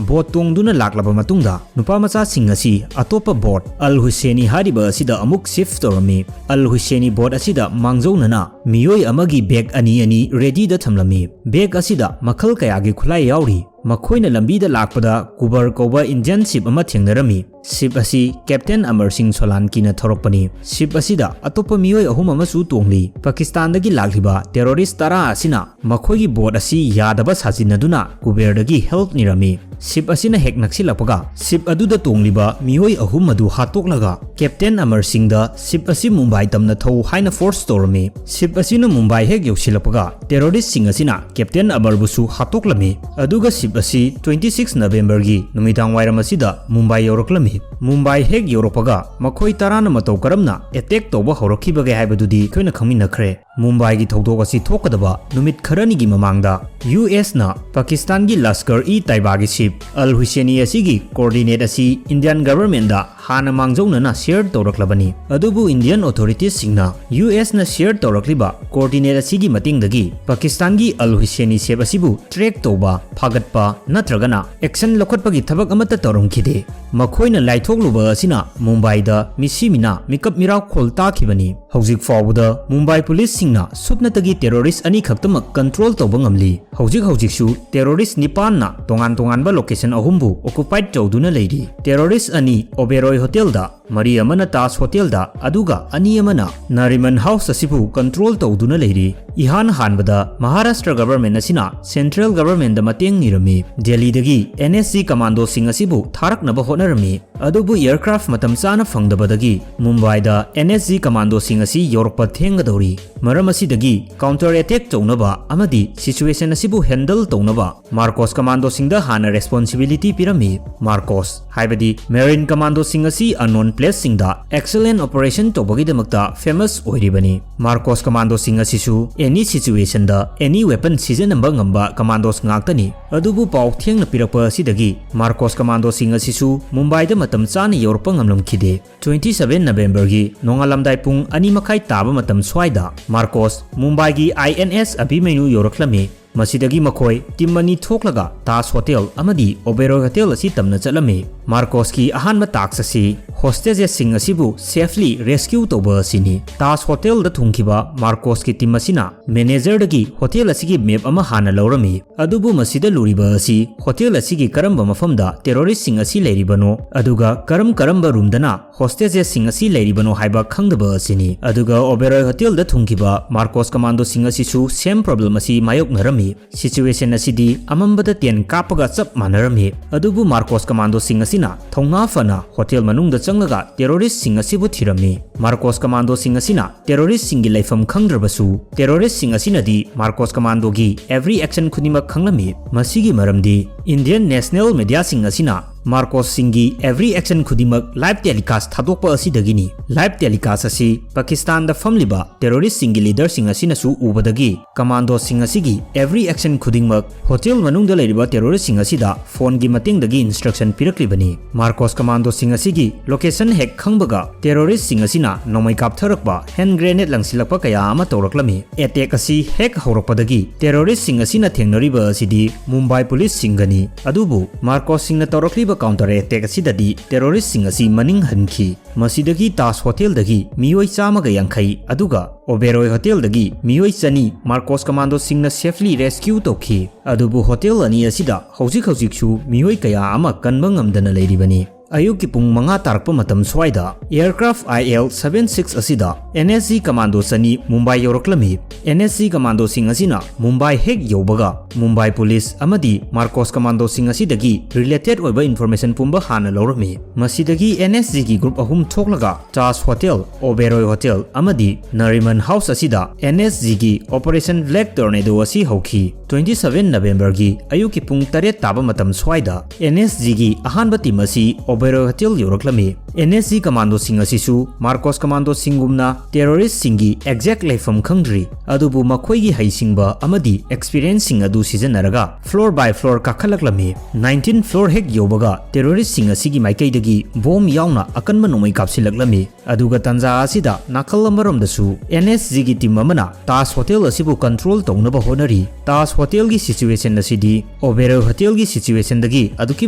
boat ꯇꯣꯡꯗꯨꯅ ꯂꯥꯛꯂꯕ ꯃꯇꯨꯡꯗ ꯅꯨꯄꯥ ꯃꯆꯥꯁꯤꯡ ꯑꯁꯤ ꯑꯇꯣꯞꯄ boat ꯑꯜ ꯍꯨꯁꯦꯅꯤ ꯍꯥꯏꯔꯤꯕ ꯑꯁꯤꯗ ꯑꯃꯨꯛ shift ꯇꯧꯔꯝꯃꯤ꯫ ꯑꯜ ꯍꯨꯁꯦꯅꯤ boat ꯑꯁꯤꯗ ꯃꯥꯡꯖꯧꯅꯅ ꯃꯤꯑꯣꯏ ꯑꯃꯒꯤ bag ꯑꯅꯤ ꯑꯅꯤ readyꯗ ꯊꯝꯂꯝꯃꯤ꯫ Bag ꯑꯁꯤꯗ ꯃꯈꯜ ꯀꯌꯥꯒꯤ ꯈꯨꯠꯂꯥꯏ ꯌꯥꯎꯔꯤ꯫ ꯃꯈꯣꯏꯅ ꯂꯝꯕꯤꯗ ꯂꯥꯛꯄꯗ ꯀꯨꯕꯔ ꯀꯧꯕ Indian ship ꯑꯃ ꯊꯦꯡꯅꯔꯝꯃꯤ꯫ Ship ꯑꯁꯤ Captain ꯑꯃꯔ ꯁꯤꯡ ꯁꯣꯂꯥꯟꯀꯤꯅ ꯊꯧꯔꯛꯄꯅꯤ꯫ Ship ꯑꯁꯤꯗ ꯑꯇꯣꯞꯄ ꯃꯤꯑꯣꯏ ꯑꯍꯨꯝ ꯑꯃꯁꯨ ꯇꯣꯡꯂꯤ꯫ ꯄꯥꯀꯤꯁꯇꯥꯟꯗꯒꯤ ꯂꯥꯛꯂꯤꯕ terrorist ꯇꯔꯥ ꯑꯁꯤꯅ ꯃꯈꯣꯏꯒꯤ boat ꯑꯁꯤ ꯌꯥꯗꯕ ꯁꯥꯖꯤꯟꯅꯗꯨꯅ ꯀꯨꯕꯦꯔꯗꯒꯤ help ꯅꯤꯔꯝꯃꯤ꯫ Ship ꯑꯁꯤꯅ ꯍꯦꯛ ꯅꯛꯁꯤꯜꯂꯛꯄꯒ ship ꯑꯗꯨꯗ ꯇꯣꯡꯂꯤꯕ ꯃꯤꯑꯣꯏ ꯑꯍꯨꯝ ꯑꯗꯨ ꯍꯥꯠꯇꯣꯛꯂꯒ Captain ꯑꯃꯔ ꯁꯤꯡꯗ ship ꯑꯁꯤ ꯃꯨꯝꯕꯥꯏ ꯇꯝꯅ ꯊꯧ ꯍꯥꯏꯅ force ꯇꯧꯔꯝꯃꯤ꯫ Ship ꯑꯁꯤꯅ ꯃꯨꯝꯕꯥꯏ ꯍꯦꯛ ꯌꯧꯁꯤꯜꯂꯛꯄꯒ terroristꯁꯤꯡ ꯑꯁꯤꯅ Captain ꯑꯃꯔꯕꯨꯁꯨ ꯍꯥꯠꯇꯣꯛꯂꯝꯃꯤ꯫ ꯑꯗꯨꯒ ship ꯑꯁꯤ twenty six Novemberꯒꯤ ꯅꯨꯃꯤꯗꯥꯡ ꯋꯥꯏꯔꯝ ꯑꯁꯤꯗ ꯃꯨꯝꯕꯥꯏ ꯌꯧꯔꯛꯂꯝꯃꯤ꯫ ꯃꯨꯝꯕꯥꯏ ꯍꯦꯛ ꯌꯧꯔꯛꯄꯒ ꯃꯈꯣꯏ ꯇꯔꯥꯅ ꯃꯇꯧ ꯀꯔꯝꯅ ꯑꯦꯇꯦꯛ ꯇꯧꯕ ꯍꯧꯔꯛꯈꯤꯕꯒꯦ ꯍꯥꯏꯕꯗꯨꯗꯤ ꯑꯩꯈꯣꯏꯅ ꯈꯪꯃꯤꯟꯅꯈ꯭ꯔꯦ꯫ ꯃꯨꯝꯕꯥꯏꯒꯤ ꯊꯧꯗꯣꯛ ꯑꯁꯤ ꯊꯣꯛꯀꯗꯕ ꯅꯨꯃꯤꯠ ꯈꯔꯅꯤꯒꯤ ꯃꯃꯥꯡꯗ ꯌꯨ ꯑꯦꯁꯅ ꯄꯥꯀꯤꯁꯇꯥꯟꯒꯤ ꯂꯁꯀꯔ ꯏ ꯇꯥꯏꯕꯥꯒꯤ ꯆꯤꯐ ꯑꯜ ꯍꯨꯁꯦꯅꯤ ꯑꯁꯤꯒꯤ ꯀꯣꯑꯣꯔꯗꯤꯅꯦꯠ ꯑꯁꯤ ꯏꯟꯗꯤꯌꯥꯟ ꯒꯚꯔꯟꯃꯦꯟꯗ ꯍꯥꯟꯅ ꯃꯥꯡꯖꯧꯅꯅ ꯁꯤꯌꯔ ꯇꯧꯔꯛꯂꯕꯅꯤ꯫ ꯑꯗꯨꯕꯨ ꯏꯟꯗꯤꯌꯥꯟ ꯑꯣꯊꯣꯔꯤꯇꯤꯁꯁꯤꯡꯅ ꯌꯨ ꯑꯦꯁꯅ ꯁꯤꯌꯔ ꯇꯧꯔꯛꯂꯤꯕ ꯀꯣꯑꯣꯔꯗꯤꯅꯦꯠ ꯑꯁꯤꯒꯤ ꯃꯇꯦꯡꯗꯒꯤ ꯄꯥꯀꯤꯁꯇꯥꯟꯒꯤ ꯑꯜ ꯍꯨꯁꯦꯅꯤ ꯆꯤꯐ ꯑꯁꯤꯕꯨ ꯇ꯭ꯔꯦꯛ ꯇꯧꯕ, ꯐꯥꯒꯠꯄ ꯅꯠꯇ꯭ꯔꯒꯅ ꯑꯦꯛꯁꯟ ꯂꯧꯈꯠꯄꯒꯤ ꯊꯕꯛ ꯑꯃꯠꯇ ꯇꯧꯔꯝꯈꯤꯗꯦ꯫ ꯃꯈꯣꯏꯅ ꯂꯥꯏꯊꯣꯛꯂꯨꯕ ꯑꯁꯤꯅ ꯃꯨꯝꯕꯥꯏꯗ ꯃꯤꯁꯤ ꯃꯤꯅꯥ ꯃꯤꯀꯞ ꯃꯤꯔꯥꯎꯈꯣꯜ ꯇꯥꯈꯤꯕꯅꯤ꯫ ꯍꯧꯖꯤꯛ ꯐꯥꯎꯕꯗ ꯃꯨꯝꯕꯥꯏ ꯄꯨꯂꯤꯁꯁꯤꯡꯅ ꯁꯨꯞꯅꯇꯒꯤ ꯇꯦꯔꯣꯔꯤꯁ ꯑꯅꯤꯈꯛꯇꯃꯛ ꯀꯟꯇ꯭ꯔꯣꯜ ꯇꯧꯕ ꯉꯝꯂꯤ꯫ ꯍꯧꯖꯤꯛ ꯍꯧꯖꯤꯛꯁꯨ ꯇꯦꯔꯣꯔꯤꯁ ꯅꯤꯄꯥꯟꯅ ꯇꯣꯉꯥꯟ ꯇꯣꯉꯥꯟꯕ ꯂꯣꯀꯦꯁꯟ ꯑꯍꯨꯝꯕꯨ ꯑꯣꯀꯨꯄꯥꯏꯗ ꯇꯧꯗꯨꯅ ꯂꯩꯔꯤ꯫ ꯇꯦꯔꯣꯔꯤꯁ ꯑꯅꯤ ꯑꯣꯕꯦꯔꯣꯏ ꯍꯣꯇꯦꯜꯗ, ꯃꯔꯤ ꯑꯃꯅ ꯇꯥꯖ ꯍꯣꯇꯦꯜꯗ, ꯑꯗꯨꯒ ꯑꯅꯤ ꯑꯃꯅ ꯅꯥꯔꯤꯃꯟ ꯍꯥꯎꯁ ꯑꯁꯤꯕꯨ ꯀꯟꯇ꯭ꯔꯣꯜ ꯇꯧꯗꯨꯅ ꯂꯩꯔꯤ꯫ ꯏꯍꯥꯟ ꯍꯥꯟꯕꯗ ꯃꯍꯥꯔꯥꯁꯇ꯭ꯔ ꯒꯚꯔꯟꯃꯦꯟ ꯑꯁꯤꯅ ꯁꯦꯟꯇ꯭ꯔꯦꯜ ꯒꯚꯔꯟꯃꯦꯟꯗ ꯃꯇꯦꯡ ꯅꯤꯔꯝꯃꯤ꯫ ꯗꯦꯜꯂꯤꯗꯒꯤ ꯑꯦꯟ ꯑꯦꯁ ꯖꯤ ꯀꯃꯥꯟꯗꯣꯁꯤꯡ ꯑꯁꯤꯕꯨ ꯊꯥꯔꯛꯅꯕ ꯍꯣꯠꯅꯔꯝꯃꯤ꯫ ꯑꯗꯨꯕꯨ ꯑꯦꯌꯔꯀ꯭ꯔꯥꯐ ꯃꯇꯝ ꯆꯥꯅ ꯐꯪꯗꯕꯗꯒꯤ ꯃꯨꯝꯕꯥꯏꯗ ꯑꯦꯟ ꯑꯦꯁ ꯖꯤ ꯀꯃꯥꯟꯗꯣꯁꯤꯡ ꯑꯁꯤ ꯌꯧꯔꯛꯄ ꯊꯦꯡꯒꯗꯧꯔꯤ꯫ ꯃꯔꯝ ꯑꯁꯤꯗꯒꯤ ꯀꯥꯎꯟꯇꯔ ꯑꯦꯇꯦꯛ ꯇꯧꯅꯕ ꯑꯃꯗꯤ ꯁꯤꯆꯨꯋꯦꯁꯟ ꯑꯁꯤꯕꯨ ꯍꯦꯟꯗꯜ ꯇꯧꯅꯕ ꯃꯥꯔꯀꯣꯁ ꯀꯃꯥꯟꯗꯣꯁꯤꯡꯗ ꯍꯥꯟꯅ ꯔꯦꯁꯄꯣꯟꯁꯤꯕꯤꯂꯤꯇꯤ ꯄꯤꯔꯝꯃꯤ꯫ ꯃꯥꯔꯀꯣꯁ ꯍꯥꯏꯕꯗꯤ ꯃꯦꯔꯤꯟ ꯀꯃꯥꯟꯗꯣꯁꯤꯡ ꯑꯁꯤ ꯑꯟꯅꯣꯟ ꯄ꯭ꯂꯦꯁꯁꯤꯡꯗ ꯑꯦꯛꯁꯂꯦꯟ ꯑꯣꯄꯔꯦꯁꯟ ꯇꯧꯕꯒꯤꯗꯃꯛꯇ ꯐꯦꯃꯁ ꯑꯣꯏꯔꯤꯕꯅꯤ꯫ ꯃꯥꯔꯀꯣꯁ ꯀꯃꯥꯟꯗꯣꯁꯤꯡ ꯑꯁꯤꯁꯨ ꯑꯦꯅꯤ ꯁꯤꯆꯨꯋꯦꯁꯟꯗ ꯑꯦꯅꯤ ꯋꯦꯄꯟ ꯁꯤꯖꯤꯟꯅꯕ ꯉꯝꯕ ꯀꯃꯥꯟꯗꯣꯁ ꯉꯥꯛꯇꯅꯤ꯫ ꯑꯗꯨꯕꯨ ꯄꯥꯎ ꯊꯦꯡꯅ ꯄꯤꯔꯛꯄ ꯑꯁꯤꯗꯒꯤ ꯃꯥꯔꯀꯣꯁ ꯀꯃꯥꯟꯗꯣꯁꯤꯡ ꯑꯁꯤꯁꯨ ꯃꯨꯝꯕꯥꯏꯗ ꯃꯇꯝ ꯆꯥꯅ ꯌꯧꯔꯛꯄ ꯉꯝꯂꯝꯈꯤꯗꯦ꯫ ꯇ꯭ꯋꯦꯟꯇꯤ ꯁꯚꯦꯟ ꯅꯕꯦꯝꯕꯔꯒꯤ ꯅꯣꯡꯉꯥꯜꯂꯝꯗꯥꯏ ꯄꯨꯡ ꯑꯅꯤ ꯃꯈꯥꯏ ꯇꯥꯕ ꯃꯇꯝ ꯁ꯭ꯋꯥꯏꯗ ꯃꯥꯔꯀꯣꯁ ꯃꯨꯝꯕꯥꯏꯒꯤ ꯑꯥꯏ ꯑꯦꯟ ꯑꯦꯁ ꯑꯚꯤꯃꯩꯅꯨ ꯌꯧꯔꯛꯂꯝꯃꯤ꯫ ꯃꯁꯤꯗꯒꯤ ꯃꯈꯣꯏ ꯇꯤꯝ ꯑꯅꯤ ꯊꯣꯛꯂꯒ ꯇꯥꯖ ꯍꯣꯇꯦꯜ ꯑꯃꯗꯤ ꯑꯣꯕꯦꯔꯣꯏ ꯍꯣꯇꯦꯜ ꯑꯁꯤ ꯇꯝꯅ ꯆꯠꯂꯝꯃꯤ꯫ ꯃꯥꯔꯀꯣꯁꯀꯤ ꯑꯍꯥꯟꯕ ꯇꯥꯛꯁ ꯑꯁꯤ ꯍꯣꯁꯇꯦꯖꯦꯁꯁꯤꯡ ꯑꯁꯤꯕꯨ ꯁꯦꯐꯂꯤ ꯔꯦꯁꯀ꯭ꯌꯨ ꯇꯧꯕ ꯑꯁꯤꯅꯤ꯫ ꯇꯥꯖ ꯍꯣꯇꯦꯜꯗ ꯊꯨꯡꯈꯤꯕ ꯃꯥꯔꯀꯣꯁꯀꯤ ꯇꯤꯝ ꯑꯁꯤꯅ ꯃꯦꯅꯦꯖꯔꯗꯒꯤ ꯍꯣꯇꯦꯜ ꯑꯁꯤꯒꯤ ꯃꯦꯞ ꯑꯃ ꯍꯥꯟꯅ ꯂꯧꯔꯝꯃꯤ꯫ ꯑꯗꯨꯕꯨ ꯃꯁꯤꯗ ꯂꯨꯔꯤꯕ ꯑꯁꯤ ꯍꯣꯇꯦꯜ ꯑꯁꯤꯒꯤ ꯀꯔꯝꯕ ꯃꯐꯝꯗ ꯇꯦꯔꯣꯔꯤꯁꯁꯤꯡ ꯑꯁꯤ ꯂꯩꯔꯤꯕꯅꯣ, ꯑꯗꯨꯒ ꯀꯔꯝ ꯀꯔꯝꯕ ꯔꯨꯝꯗꯅ ꯍꯣꯁꯇꯦꯖꯦꯁꯁꯤꯡ ꯑꯁꯤ ꯂꯩꯔꯤꯕꯅꯣ ꯍꯥꯏꯕ ꯈꯪꯗꯕ ꯑꯁꯤꯅꯤ꯫ ꯑꯗꯨꯒ ꯑꯣꯕꯦꯔꯣꯏ ꯍꯣꯇꯦꯜꯗ ꯊꯨꯡꯈꯤꯕ ꯃꯥꯔꯀꯣꯁ ꯀꯃꯥꯟꯗꯣꯁꯤꯡ ꯑꯁꯤꯁꯨ ꯁꯦꯝ ꯄ꯭ꯔꯣꯕ꯭ꯂꯦꯝ ꯑꯁꯤ ꯃꯥꯌꯣꯛꯅꯔꯝꯃꯤ꯫ ꯁꯤꯆꯨꯋꯦꯁꯟ ꯑꯁꯤꯗꯤ ꯑꯃꯝꯕꯗ ꯇꯦꯟ ꯀꯥꯞꯄꯒ ꯆꯞ ꯃꯥꯟꯅꯔꯝꯃꯤ꯫ ꯑꯗꯨꯕꯨ ꯃꯥꯔꯀꯣꯁ ꯀꯃꯥꯟꯗꯣꯁꯤꯡ ꯑꯁꯤꯅ ꯊꯧꯅꯥ ꯐꯅ ꯍꯣꯇꯦꯜ ꯃꯅꯨꯡꯗ ꯆꯪꯂꯒ ꯇꯦꯔꯣꯔꯤꯁꯁꯤꯡ ꯑꯁꯤꯕꯨ ꯊꯤꯔꯝꯃꯤ꯫ ꯃꯥꯔꯀꯣꯁ ꯀꯃꯥꯟꯗꯣꯁꯤꯡ ꯑꯁꯤꯅ ꯇꯦꯔꯣꯔꯤꯁꯁꯤꯡꯒꯤ ꯂꯩꯐꯝ ꯈꯪꯗ꯭ꯔꯕꯁꯨ, ꯇꯦꯔꯣꯔꯤꯁꯁꯤꯡ ꯑꯁꯤꯅꯗꯤ ꯃꯥꯔꯀꯣꯁ ꯀꯃꯥꯟꯗꯣꯒꯤ ꯑꯦꯚ꯭ꯔꯤ ꯑꯦꯛꯁꯟ ꯈꯨꯗꯤꯡꯃꯛ ꯈꯪꯂꯝꯃꯤ꯫ ꯃꯁꯤꯒꯤ ꯃꯔꯝꯗꯤ ꯏꯟꯗꯤꯌꯟ ꯅꯦꯁꯅꯦꯜ ꯃꯦꯗꯤꯌꯥꯁꯤꯡ ꯑꯁꯤꯅ ꯃꯥꯔꯀꯣꯁ ꯁꯤꯡꯒꯤ every action ꯈꯨꯗꯤꯡꯃꯛ live telecast ꯊꯥꯗꯣꯛꯄ ꯑꯁꯤꯗꯒꯤꯅꯤ꯫ Live telecast ꯑꯁꯤ ꯄꯥꯀꯤꯁꯇꯥꯟꯗ ꯐꯝꯂꯤꯕ terrorist ꯁꯤꯡꯒꯤ leader ꯁꯤꯡ ꯑꯁꯤꯅꯁꯨ ꯎꯕꯗꯒꯤ, commando ꯁꯤꯡ ꯑꯁꯤꯒꯤ every action ꯈꯨꯗꯤꯡꯃꯛ hotel ꯃꯅꯨꯡꯗ ꯂꯩꯔꯤꯕ terrorist ꯁꯤꯡ ꯑꯁꯤꯗ phone ꯒꯤ ꯃꯇꯦꯡꯗꯒꯤ instruction ꯄꯤꯔꯛꯂꯤꯕꯅꯤ꯫ ꯃꯥꯔꯀꯣꯁ commando ꯁꯤꯡ ꯑꯁꯤꯒꯤ location ꯍꯦꯛ ꯈꯪꯕꯒ, terrorist ꯁꯤꯡ ꯑꯁꯤꯅ ꯅꯣꯡꯃꯩ ꯀꯥꯞꯊꯔꯛꯄ, hand grenade ꯂꯪꯁꯤꯜꯂꯛꯄ ꯀꯌꯥ ꯑꯃ ꯇꯧꯔꯛꯂꯝꯃꯤ꯫ Attack ꯑꯁꯤ ꯍꯦꯛ ꯍꯧꯔꯛꯄꯗꯒꯤ terrorist ꯁꯤꯡ ꯑꯁꯤꯅ ꯊꯦꯡꯅꯔꯤꯕ ꯑꯁꯤꯗꯤ ꯃꯨꯝꯕꯥꯏ police ꯁꯤꯡꯒꯅꯤ꯫ ꯑꯗꯨꯕꯨ ꯃꯥꯔꯀꯣꯁ ꯁꯤꯡꯅ ꯇꯧꯔꯛꯂꯤꯕ counter attack ꯑꯁꯤꯗꯗꯤ terrorist ꯁꯤꯡ ꯑꯁꯤ ꯃꯅꯤꯡ ꯍꯟꯈꯤ꯫ ꯃꯁꯤꯗꯒꯤ ꯇꯥꯖ hotel ꯗꯒꯤ ꯃꯤꯑꯣꯏ ꯆꯥꯝꯃꯒ ꯌꯥꯡꯈꯩ, ꯑꯗꯨꯒ ꯑꯣꯕꯦꯔꯣꯏ hotel ꯗꯒꯤ ꯃꯤꯑꯣꯏ ꯆꯅꯤ ꯃꯥꯔꯀꯣꯁ commando ꯁꯤꯡꯅ safely rescue ꯇꯧꯈꯤ꯫ ꯑꯗꯨꯕꯨ hotel ꯑꯅꯤ ꯑꯁꯤꯗ ꯍꯧꯖꯤꯛ ꯍꯧꯖꯤꯛꯁꯨ ꯃꯤꯑꯣꯏ ꯀꯌꯥ ꯑꯃ ꯀꯟꯕ ꯉꯝꯗꯅ ꯂꯩꯔꯤꯕꯅꯤ꯫ ꯑꯌꯨꯛꯀꯤ ꯄꯨꯡ ꯃꯉꯥ ꯇꯥꯔꯛꯄ ꯃꯇꯝ ꯁ꯭ꯋꯥꯏꯗ aircraft I L seven six ꯑꯁꯤꯗ N S G commando ꯆꯅꯤ Mumbai ꯌꯧꯔꯛꯂꯝꯃꯤ꯫ N S G commando ꯁꯤꯡ ꯑꯁꯤꯅ ꯃꯨꯝꯕꯥꯏ ꯍꯦꯛ ꯌꯧꯕꯒ, ꯃꯨꯝꯕꯥꯏ police ꯑꯃꯗꯤ ꯃꯥꯔꯀꯣꯁ commando ꯁꯤꯡ ꯑꯁꯤꯗꯒꯤ related ꯑꯣꯏꯕ information ꯄꯨꯝꯕ ꯍꯥꯟꯅ ꯂꯧꯔꯝꯃꯤ꯫ ꯃꯁꯤꯗꯒꯤ N S G ꯒꯤ group ꯑꯍꯨꯝ ꯊꯣꯛꯂꯒ ꯇꯥꯖ hotel, ꯑꯣꯕꯦꯔꯣꯏ hotel ꯑꯃꯗꯤ ꯅꯔꯤꯃꯟ house ꯑꯁꯤꯗ N S G ꯒꯤ Operation Black Tornado ꯑꯁꯤ ꯍꯧꯈꯤ꯫ Twenty seven November ꯒꯤ ꯑꯌꯨꯛꯀꯤ ꯄꯨꯡ ꯇꯔꯦꯠ ꯇꯥꯕ ꯃꯇꯝ ꯁ꯭ꯋꯥꯏꯗ N S G ꯒꯤ ꯑꯍꯥꯟꯕ team ꯑꯁꯤ ꯑꯣꯕꯦꯔꯣꯏ hotel ꯌꯧꯔꯛꯂꯝꯃꯤ꯫ N S G commando ꯁꯤꯡ ꯑꯁꯤꯁꯨ ꯃꯥꯔꯀꯣꯁ commando ꯁꯤꯡꯒꯨꯝꯅ terrorist ꯁꯤꯡꯒꯤ exact ꯂꯩꯐꯝ ꯈꯪꯗ꯭ꯔꯤ, ꯑꯗꯨꯕꯨ ꯃꯈꯣꯏꯒꯤ ꯍꯩꯁꯤꯡꯕ ꯑꯃꯗꯤ experience ꯁꯤꯡ ꯑꯗꯨ ꯁꯤꯖꯤꯟꯅꯔꯒ floor by floor ꯀꯥꯈꯠꯂꯛꯂꯝꯃꯤ꯫ Nineteen floor ꯍꯦꯛ ꯌꯧꯕꯒ terrorist ꯁꯤꯡ ꯑꯁꯤꯒꯤ ꯃꯥꯏꯀꯩꯗꯒꯤ bomb ꯌꯥꯎꯅ ꯑꯀꯟꯕ ꯅꯣꯡꯃꯩ ꯀꯥꯞꯁꯤꯜꯂꯛꯂꯝꯃꯤ꯫ ꯑꯗꯨꯒ ꯇꯟꯖꯥ ꯑꯁꯤꯗ ꯅꯥꯀꯜ ꯑꯃꯔꯣꯝꯗꯁꯨ N S G ꯒꯤ team ꯑꯃꯅ ꯇꯥꯖ hotel ꯑꯁꯤꯕꯨ control ꯇꯧꯅꯕ ꯍꯣꯠꯅꯔꯤ꯫ ꯇꯥꯖ hotel ꯒꯤ situation ꯑꯁꯤꯗꯤ ꯑꯣꯕꯦꯔꯣꯏ hotel ꯒꯤ situation ꯗꯒꯤ ꯑꯗꯨꯛꯀꯤ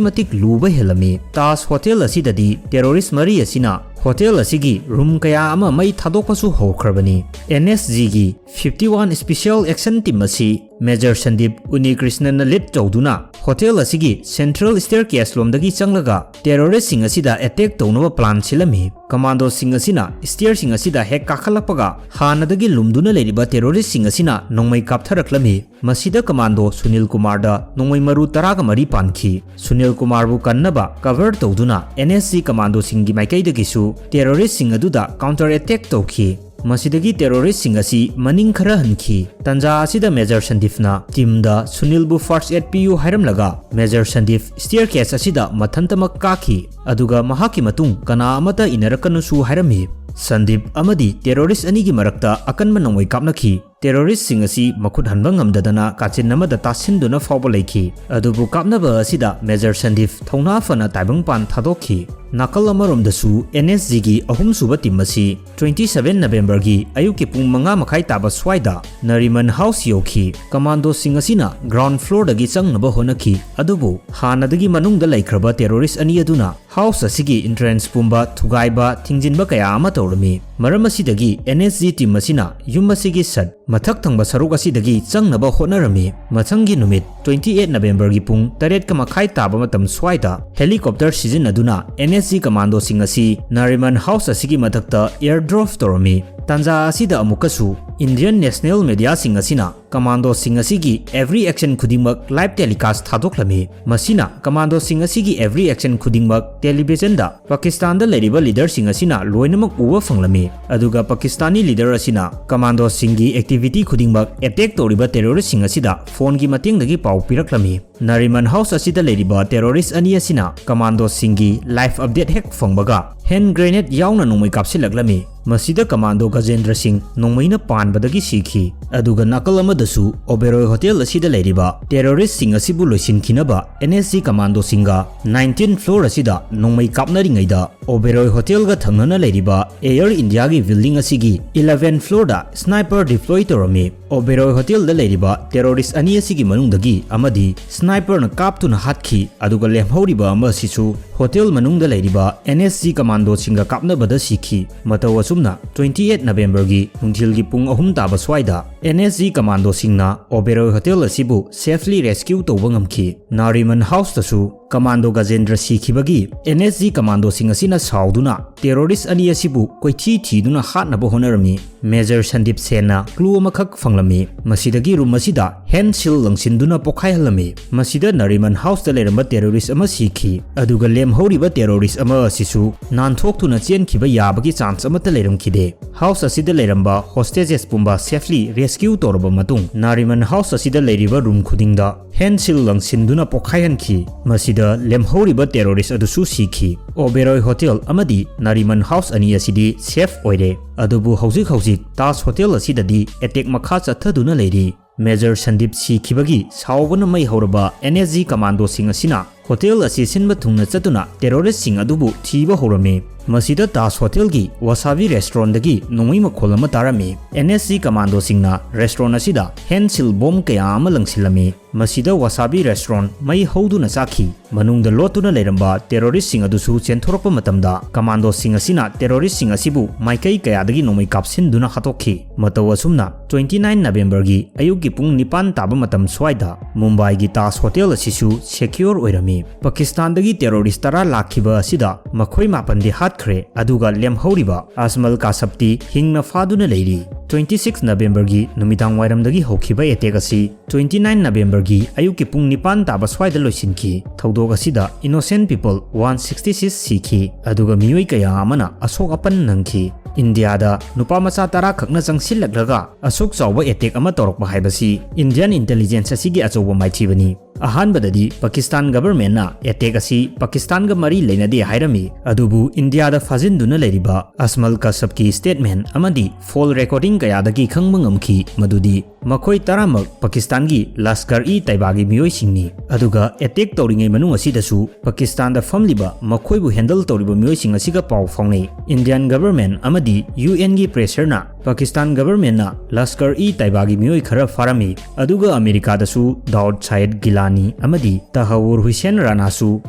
ꯃꯇꯤꯛ ꯂꯨꯕ ꯍꯦꯜꯂꯝꯃꯤ꯫ ꯇꯥꯖ hotel ꯑꯁꯤꯗꯗꯤ terrorist ꯃꯔꯤ ꯑꯁꯤꯅ hotel ꯑꯁꯤꯒꯤ room ꯀꯌꯥ ꯑꯃ ꯃꯩ ꯊꯥꯗꯣꯛꯄꯁꯨ ꯍꯧꯈ꯭ꯔꯕꯅꯤ꯫ N S G ꯒꯤ fifty one special action team ꯑꯁꯤ Major ꯁꯟꯗꯤꯞ ꯎꯅꯤꯀ꯭ꯔꯤꯁꯅꯟꯅ lead ꯇꯧꯗꯨꯅ hotel ꯑꯁꯤꯒꯤ central staircase ꯂꯣꯝꯗꯒꯤ ꯆꯪꯂꯒ terrorist ꯁꯤꯡ ꯑꯁꯤꯗ attack ꯇꯧꯅꯕ plan ꯁꯤꯜꯂꯝꯃꯤ꯫ Commando ꯁꯤꯡ ꯑꯁꯤꯅ stair ꯁꯤꯡ ꯑꯁꯤꯗ ꯍꯦꯛ ꯀꯥꯈꯠꯂꯛꯄꯒ, ꯍꯥꯟꯅꯗꯒꯤ ꯂꯨꯝꯗꯨꯅ ꯂꯩꯔꯤꯕ terrorist ꯁꯤꯡ ꯑꯁꯤꯅ ꯅꯣꯡꯃꯩ ꯀꯥꯞꯊꯔꯛꯂꯝꯃꯤ꯫ ꯃꯁꯤꯗ commando ꯁꯨꯅꯤꯜ ꯀꯨꯃꯥꯔꯗ ꯅꯣꯡꯃꯩ ꯃꯔꯨ ꯇꯔꯥꯒ ꯃꯔꯤ ꯄꯥꯟꯈꯤ꯫ ꯁꯨꯅꯤꯜ ꯀꯨꯃꯥꯔꯕꯨ ꯀꯟꯅꯕ cover ꯇꯧꯗꯨꯅ N S G commando ꯁꯤꯡꯒꯤ ꯃꯥꯏꯀꯩꯗꯒꯤꯁꯨ terrorist ꯁꯤꯡ ꯑꯗꯨꯗ counter attack ꯇꯧꯈꯤ꯫ ꯃꯁꯤꯗꯒꯤ terroristꯁꯤꯡ ꯑꯁꯤ ꯃꯅꯤꯡ ꯈꯔ ꯍꯟꯈꯤ꯫ ꯇꯟꯖꯥ ꯑꯁꯤꯗ Major ꯁꯟꯗꯤꯞꯅ teamꯗ ꯁꯨꯅꯤꯜꯕꯨ first aid ꯄꯤꯌꯨ ꯍꯥꯏꯔꯝꯂꯒ Major ꯁꯟꯗꯤꯞ staircase ꯑꯁꯤꯗ ꯃꯊꯟꯇꯃꯛ ꯀꯥꯈꯤ, ꯑꯗꯨꯒ ꯃꯍꯥꯛꯀꯤ ꯃꯇꯨꯡ ꯀꯅꯥ ꯑꯃꯠꯇ ꯏꯟꯅꯔꯛꯀꯅꯨꯁꯨ ꯍꯥꯏꯔꯝꯃꯤ꯫ ꯁꯟꯗꯤꯞ ꯑꯃꯗꯤ terrorist ꯑꯅꯤꯒꯤ ꯃꯔꯛꯇ ꯑꯀꯟꯕ ꯅꯣꯡꯃꯩ ꯀꯥꯞꯅꯈꯤ꯫ Terroristꯁꯤꯡ ꯑꯁꯤ ꯃꯈꯨꯠ ꯍꯟꯕ ꯉꯝꯗꯗꯅ ꯀꯥꯆꯤꯟ ꯑꯃꯗ ꯇꯥꯁꯤꯟꯗꯨꯅ ꯐꯥꯎꯕ ꯂꯩꯈꯤ꯫ ꯑꯗꯨꯕꯨ ꯀꯥꯞꯅꯕ ꯑꯁꯤꯗ Major ꯁꯟꯗꯤꯞ ꯊꯧꯅꯥ ꯐꯅ ꯇꯥꯏꯕꯪꯄꯥꯟ ꯊꯥꯗꯣꯛꯈꯤ꯫ ꯅꯥꯀꯜ ꯑꯃꯔꯣꯝꯗꯁꯨ NSGꯒꯤ ꯑꯍꯨꯝꯁꯨꯕ team ꯑꯁꯤ twenty seven Novemberꯒꯤ ꯑꯌꯨꯛꯀꯤ ꯄꯨꯡ ꯃꯉꯥ ꯃꯈꯥꯏ ꯇꯥꯕ ꯁ꯭ꯋꯥꯏꯗ ꯅꯔꯤꯃꯟ house ꯌꯧꯈꯤ꯫ Commandoꯁꯤꯡ ꯑꯁꯤꯅ ground floorꯗꯒꯤ ꯆꯪꯅꯕ ꯍꯣꯠꯅꯈꯤ, ꯑꯗꯨꯕꯨ ꯍꯥꯟꯅꯗꯒꯤ ꯃꯅꯨꯡꯗ ꯂꯩꯈ꯭ꯔꯕ terrorist ꯑꯅꯤ ꯑꯗꯨꯅ house ꯑꯁꯤꯒꯤ entrance ꯄꯨꯝꯕ ꯊꯨꯒꯥꯏꯕ, ꯊꯤꯡꯖꯤꯟꯕ ꯀꯌꯥ ꯑꯃ ꯇꯧꯔꯝꯃꯤ꯫ ꯃꯔꯝ ꯑꯁꯤꯗꯒꯤ NSG team ꯑꯁꯤꯅ ꯌꯨꯝ ꯑꯁꯤꯒꯤ ꯁꯠ ꯃꯊꯛ ꯊꯪꯕ ꯁꯔꯨꯛ ꯑꯁꯤꯗꯒꯤ ꯆꯪꯅꯕ ꯍꯣꯠꯅꯔꯝꯃꯤ꯫ ꯃꯊꯪꯒꯤ ꯅꯨꯃꯤꯠ twenty eight Novemberꯒꯤ ꯄꯨꯡ ꯇꯔꯦꯠꯀ ꯃꯈꯥꯏ ꯇꯥꯕ ꯃꯇꯝ ꯁ꯭ꯋꯥꯏꯗ helicopter ꯁꯤꯖꯤꯟꯅꯗꯨꯅ NSG commandoꯁꯤꯡ ꯑꯁꯤ ꯅꯔꯤꯃꯟ house ꯑꯁꯤꯒꯤ ꯃꯊꯛꯇ air drop ꯇꯧꯔꯝꯃꯤ꯫ ꯇꯥꯟꯖꯥ ꯑꯁꯤꯗ ꯑꯃꯨꯛꯀꯁꯨ Indian national mediaꯁꯤꯡ ꯑꯁꯤꯅ commandoꯁꯤꯡ ꯑꯁꯤꯒꯤ every action ꯈꯨꯗꯤꯡꯃꯛ live telecast ꯊꯥꯗꯣꯛꯂꯝꯃꯤ꯫ ꯃꯁꯤꯅ commandoꯁꯤꯡ ꯑꯁꯤꯒꯤ every action ꯈꯨꯗꯤꯡꯃꯛ televisionꯗ ꯄꯥꯀꯤꯁꯇꯥꯟꯗ ꯂꯩꯔꯤꯕ leaderꯁꯤꯡ ꯑꯁꯤꯅ ꯂꯣꯏꯅꯃꯛ ꯎꯕ ꯐꯪꯂꯝꯃꯤ꯫ ꯑꯗꯨꯒ ꯄꯥꯀꯤꯁꯇꯥꯅꯤ leader ꯑꯁꯤꯅ commandoꯁꯤꯡꯒꯤ activityꯈꯨꯗꯤꯡꯃꯛ attack ꯇꯧꯔꯤꯕ terroristꯁꯤꯡ ꯑꯁꯤꯗ phoneꯒꯤ ꯃꯇꯦꯡꯗꯒꯤ ꯄꯥꯎ ꯄꯤꯔꯛꯂꯝꯃꯤ꯫ ꯅꯔꯤꯃꯟ house ꯑꯁꯤꯗ ꯂꯩꯔꯤꯕ terrorist ꯑꯅꯤ ꯑꯁꯤꯅ commandoꯁꯤꯡꯒꯤ live update ꯍꯦꯛ ꯐꯪꯕꯒ hand grenade ꯌꯥꯎꯅ ꯅꯣꯡꯃꯩ ꯀꯥꯞꯁꯤꯜꯂꯛꯂꯝꯃꯤ꯫ ꯃꯁꯤꯗ commando ꯒꯖꯦꯟꯗ꯭ꯔ ꯁꯤꯡ ꯅꯣꯡꯃꯩꯅ ꯄꯥꯟꯕꯗꯒꯤ ꯁꯤꯈꯤ꯫ ꯑꯗꯨꯒ ꯅꯥꯀꯜ ꯑꯃꯗꯁꯨ Oberoi Hotel ꯑꯁꯤꯗ ꯂꯩꯔꯤꯕ terroristꯁꯤꯡ ꯑꯁꯤꯕꯨ ꯂꯣꯏꯁꯤꯟꯈꯤꯅꯕ NSG commandoꯁꯤꯡꯒ nineteenth floor ꯑꯁꯤꯗ ꯅꯣꯡꯃꯩ ꯀꯥꯞꯅꯔꯤꯉꯩꯗ Oberoi Hotelꯒ ꯊꯪꯅꯅ ꯂꯩꯔꯤꯕ Air Indiaꯒꯤ building ꯑꯁꯤꯒꯤ eleventh floorꯗ sniper deploy ꯇꯧꯔꯝꯃꯤ꯫ Oberoi Hotelꯗ ꯂꯩꯔꯤꯕ terrorist ꯑꯅꯤ ꯑꯁꯤꯒꯤ ꯃꯅꯨꯡꯗꯒꯤ ꯑꯃꯗꯤ sniperꯅ ꯀꯥꯞꯇꯨꯅ ꯍꯥꯠꯈꯤ, ꯑꯗꯨꯒ ꯂꯦꯝꯍꯧꯔꯤꯕ ꯑꯃ ꯑꯁꯤꯁꯨ hotel ꯃꯅꯨꯡꯗ ꯂꯩꯔꯤꯕ NSG commandoꯁꯤꯡꯒ ꯀꯥꯞꯅꯕꯗ ꯁꯤꯈꯤ꯫ ꯃꯇꯧ ꯑꯁꯨꯝꯅ twenty eight Novemberꯒꯤ ꯅꯨꯡꯊꯤꯜꯒꯤ ꯄꯨꯡ ꯑꯍꯨꯝ ꯇꯥꯕ ꯁ꯭ꯋꯥꯏꯗ NSG commandoꯁꯤꯡꯅ Oberoi Hotel ꯑꯁꯤꯕꯨ safely rescue ꯇꯧꯕ ꯉꯝꯈꯤ꯫ ꯅꯥꯔꯤꯃꯟ houseꯇꯁꯨ commando ꯒꯖꯦꯟꯗ꯭ꯔ ꯁꯤꯈꯤꯕꯒꯤ NSG commandoꯁꯤꯡ ꯑꯁꯤꯅ ꯁꯥꯎꯗꯨꯅ terrorist ꯑꯅꯤ ꯑꯁꯤꯕꯨ ꯀꯣꯏꯊꯤ ꯊꯤꯗꯨꯅ ꯍꯥꯠꯅꯕ ꯍꯣꯠꯅꯔꯝꯃꯤ꯫ Major ꯁꯟꯗꯤꯞ ꯁꯦꯟꯅ clue ꯑꯃꯈꯛ ꯐꯪꯂꯝꯃꯤ꯫ ꯃꯁꯤꯗꯒꯤ room ꯑꯁꯤꯗ hand shield ꯂꯪꯁꯤꯟꯗꯨꯅ ꯄꯣꯈꯥꯏꯍꯜꯂꯝꯃꯤ꯫ ꯃꯁꯤꯗ ꯅꯥꯔꯤꯃꯟ house ꯇ ꯂꯩꯔꯝꯕ terrorist ꯑꯃ ꯁꯤꯈꯤ, ꯑꯗꯨꯒ ꯂꯦꯝꯍꯧꯔꯤꯕ terrorist ꯑꯃ ꯑꯁꯤꯁꯨ ꯅꯥꯟꯊꯣꯛꯇꯨꯅ ꯆꯦꯟꯈꯤꯕ ꯌꯥꯕꯒꯤ chance ꯑꯃꯠꯇ ꯂꯩꯔꯝꯈꯤꯗꯦ꯫ House ꯑꯁꯤꯗ ꯂꯩꯔꯝꯕ hostages ꯄꯨꯝꯕ safely rescue ꯇꯧꯔꯕ ꯃꯇꯨꯡ, ꯅꯥꯔꯤꯃꯟ house ꯑꯁꯤꯗ ꯂꯩꯔꯤꯕ room ꯈꯨꯗꯤꯡꯗ hand shield ꯂꯪꯁꯤꯟꯗꯨꯅ ꯄꯣꯈꯥꯏꯍꯟꯈꯤ꯫ ꯃꯁꯤꯗ ꯂꯦꯝꯍꯧꯔꯤꯕ terrorist ꯑꯗꯨꯁꯨ ꯁꯤꯈꯤ꯫ Oberoi Hotel ꯑꯃꯗꯤ ꯅꯥꯔꯤꯃꯟ house ꯑꯅꯤ ꯑꯁꯤꯗꯤ safe ꯑꯣꯏꯔꯦ꯫ ꯑꯗꯨꯕꯨ ꯍꯧꯖꯤꯛ ꯍꯧꯖꯤꯛ ꯇꯥꯖ Hotel ꯑꯁꯤꯗꯗꯤ attack ꯃꯈꯥ ꯆꯠꯊꯗꯨꯅ ꯂꯩꯔꯤ꯫ Major ꯁꯟꯗꯤꯞ ꯁꯤꯈꯤꯕꯒꯤ ꯁꯥꯎꯕꯅ ꯃꯩ ꯍꯧꯔꯕ N S G commandoꯁꯤꯡ ꯑꯁꯤꯅ hotel ꯑꯁꯤ ꯁꯤꯟꯕ ꯊꯨꯡꯅ ꯆꯠꯇꯨꯅ terroristꯁꯤꯡ ꯑꯗꯨꯕꯨ ꯊꯤꯕ ꯍꯧꯔꯝꯃꯤ꯫ ꯃꯁꯤꯗ ꯇꯥꯖ Hotelꯒꯤ Wasabi restaurantꯗꯒꯤ ꯅꯣꯡꯃꯩ ꯃꯈꯣꯜ ꯑꯃ ꯇꯥꯔꯝꯃꯤ꯫ N S G commandoꯁꯤꯡꯅ restaurant ꯑꯁꯤꯗ hand shield bomb ꯀꯌꯥ ꯑꯃ ꯂꯪꯁꯤꯜꯂꯝꯃꯤ꯫ ꯃꯁꯤꯗ Wasabi restaurant ꯃꯩ ꯍꯧꯗꯨꯅ ꯆꯥꯛꯈꯤ꯫ ꯃꯅꯨꯡꯗ ꯂꯣꯠꯇꯨꯅ ꯂꯩꯔꯝꯕ terroristꯁꯤꯡ ꯑꯗꯨꯁꯨ ꯆꯦꯟꯊꯣꯔꯛꯄ ꯃꯇꯝꯗ, commandoꯁꯤꯡ ꯑꯁꯤꯅ terroristꯁꯤꯡ ꯑꯁꯤꯕꯨ ꯃꯥꯏꯀꯩ ꯀꯌꯥꯗꯒꯤ ꯅꯣꯡꯃꯩ ꯀꯥꯞꯁꯤꯟꯗꯨꯅ ꯍꯥꯠꯇꯣꯛꯈꯤ꯫ ꯃꯇꯧ ꯑꯁꯨꯝꯅ, twenty nine Novemberꯒꯤ ꯑꯌꯨꯛꯀꯤ ꯄꯨꯡ ꯅꯤꯄꯥꯟ ꯇꯥꯕ ꯃꯇꯝ ꯁ꯭ꯋꯥꯏꯗ ꯃꯨꯝꯕꯥꯏꯒꯤ ꯇꯥꯖ Hotel ꯑꯁꯤꯁꯨ secure ꯑꯣꯏꯔꯝꯃꯤ꯫ ꯄꯥꯀꯤꯁꯇꯥꯟꯗꯒꯤ terrorist ꯇꯔꯥ ꯂꯥꯛꯈꯤꯕ ꯑꯁꯤꯗ ꯃꯈꯣꯏ ꯃꯥꯄꯟꯗꯤ ꯍꯥꯠꯈ꯭ꯔꯦ, ꯑꯗꯨꯒ ꯂꯦꯝꯍꯧꯔꯤꯕ ꯑꯖꯃꯜ ꯀꯥꯁꯞꯇꯤ ꯍꯤꯡꯅ ꯐꯥꯗꯨꯅ ꯂꯩꯔꯤ꯫ Twenty six Novemberꯒꯤ ꯅꯨꯃꯤꯗꯥꯡ ꯋꯥꯏꯔꯝꯗꯒꯤ ꯍꯧꯈꯤꯕ attack ꯑꯁꯤ twenty nine Novemberꯒꯤ ꯑꯌꯨꯛꯀꯤ ꯄꯨꯡ ꯅꯤꯄꯥꯟ ꯇꯥꯕ ꯁ꯭ꯋꯥꯏꯗ ꯂꯣꯏꯁꯤꯟꯈꯤ꯫ ꯊꯧꯗꯣꯛ ꯑꯁꯤꯗ innocent people one sixty six ꯁꯤꯈꯤ, ꯑꯗꯨꯒ ꯃꯤꯑꯣꯏ ꯀꯌꯥ ꯑꯃꯅ ꯑꯁꯣꯛ ꯑꯄꯟ ꯅꯪꯈꯤ꯫ ꯏꯟꯗꯤꯌꯥꯗ ꯅꯨꯄꯥ ꯃꯆꯥ ꯇꯔꯥ ꯈꯛꯅ ꯆꯪꯁꯤꯜꯂꯛꯂꯒ ꯑꯁꯨꯛ ꯆꯥꯎꯕ attack ꯑꯃ ꯇꯧꯔꯛꯄ ꯍꯥꯏꯕꯁꯤ Indian intelligence ꯑꯁꯤꯒꯤ ꯑꯆꯧꯕ ꯃꯥꯏꯊꯤꯕꯅꯤ꯫ ꯑꯍꯥꯟꯕꯗꯗꯤ ꯄꯥꯀꯤꯁꯇꯥꯟ governmentꯅ attack ꯑꯁꯤ ꯄꯥꯀꯤꯁꯇꯥꯟꯒ ꯃꯔꯤ ꯂꯩꯅꯗꯦ ꯍꯥꯏꯔꯝꯃꯤ, ꯑꯗꯨꯕꯨ ꯏꯟꯗꯤꯌꯥꯗ ꯐꯥꯖꯤꯟꯗꯨꯅ ꯂꯩꯔꯤꯕ ꯑꯖꯃꯜ ꯀꯥꯁꯞꯀꯤ statement ꯑꯃꯗꯤ phone recording ꯀꯌꯥꯗꯒꯤ ꯈꯪꯕ ꯉꯝꯈꯤ ꯃꯗꯨꯗꯤ ꯃꯈꯣꯏ ꯇꯔꯥꯃꯛ ꯄꯥꯀꯤꯁꯇꯥꯟꯒꯤ ꯂꯁꯀꯔ-ꯏ-ꯇꯩꯕꯥꯒꯤ ꯃꯤꯑꯣꯏꯁꯤꯡꯅꯤ, ꯑꯗꯨꯒ attack ꯇꯧꯔꯤꯉꯩ ꯃꯅꯨꯡ ꯑꯁꯤꯗꯁꯨ ꯄꯥꯀꯤꯁꯇꯥꯟꯗ ꯐꯝꯂꯤꯕ ꯃꯈꯣꯏꯕꯨ handle ꯇꯧꯔꯤꯕ ꯃꯤꯑꯣꯏꯁꯤꯡ ꯑꯁꯤꯒ ꯄꯥꯎ ꯐꯥꯎꯅꯩ꯫ Indian government ꯑꯃꯗꯤ UNꯒꯤ pressureꯅ ꯄꯥꯀꯤꯁꯇꯥꯟ governmentꯅ ꯂꯁꯀꯔ-ꯏ-ꯇꯩꯕꯥꯒꯤ ꯃꯤꯑꯣꯏ ꯈꯔ ꯐꯥꯔꯝꯃꯤ, ꯑꯗꯨꯒ ꯑꯃꯦꯔꯤꯀꯥꯗꯁꯨ ꯗꯥꯎꯗ ꯁꯥꯌꯦꯗ ꯒꯤꯂꯥꯅꯤ ꯑꯃꯗꯤ ꯇꯍꯋꯨꯔ ꯍꯨꯁꯦꯟ ꯔꯥꯅꯥꯁꯨ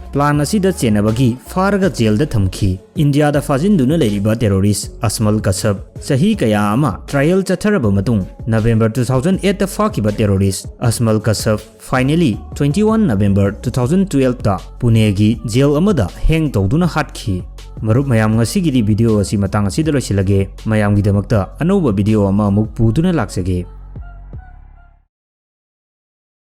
plan ꯑꯁꯤꯗ ꯆꯦꯟꯅꯕꯒꯤ ꯐꯥꯔꯒ jailꯗ ꯊꯝꯈꯤ꯫ ꯏꯟꯗꯤꯌꯥꯗ ꯐꯥꯖꯤꯟꯗꯨꯅ ꯂꯩꯔꯤꯕ terrorist ꯑꯖꯃꯜ ꯀꯥꯁꯞ ꯆꯍꯤ ꯀꯌꯥ ꯑꯃ trial ꯆꯠꯊꯔꯕ ꯃꯇꯨꯡ, November two thousand eight ꯇ ꯐꯥꯈꯤꯕ terrorist ꯑꯖꯃꯜ ꯀꯥꯁꯞ finally twenty one November two thousand twelve ꯇ ꯄꯨꯅꯦꯒꯤ jail ꯑꯃꯗ hang ꯇꯧꯗꯨꯅ ꯍꯥꯠꯈꯤ꯫ ꯃꯔꯨꯞ ꯃꯌꯥꯝ, ꯉꯁꯤꯒꯤꯗꯤ video ꯑꯁꯤ ꯃꯇꯥꯡ ꯑꯁꯤꯗ ꯂꯣꯏꯁꯤꯜꯂꯒꯦ꯫ ꯃꯌꯥꯝꯒꯤꯗꯃꯛꯇ ꯑꯅꯧꯕ video ꯑꯃ ꯑꯃꯨꯛ ꯄꯨꯗꯨꯅ ꯂꯥꯛꯆꯒꯦ꯫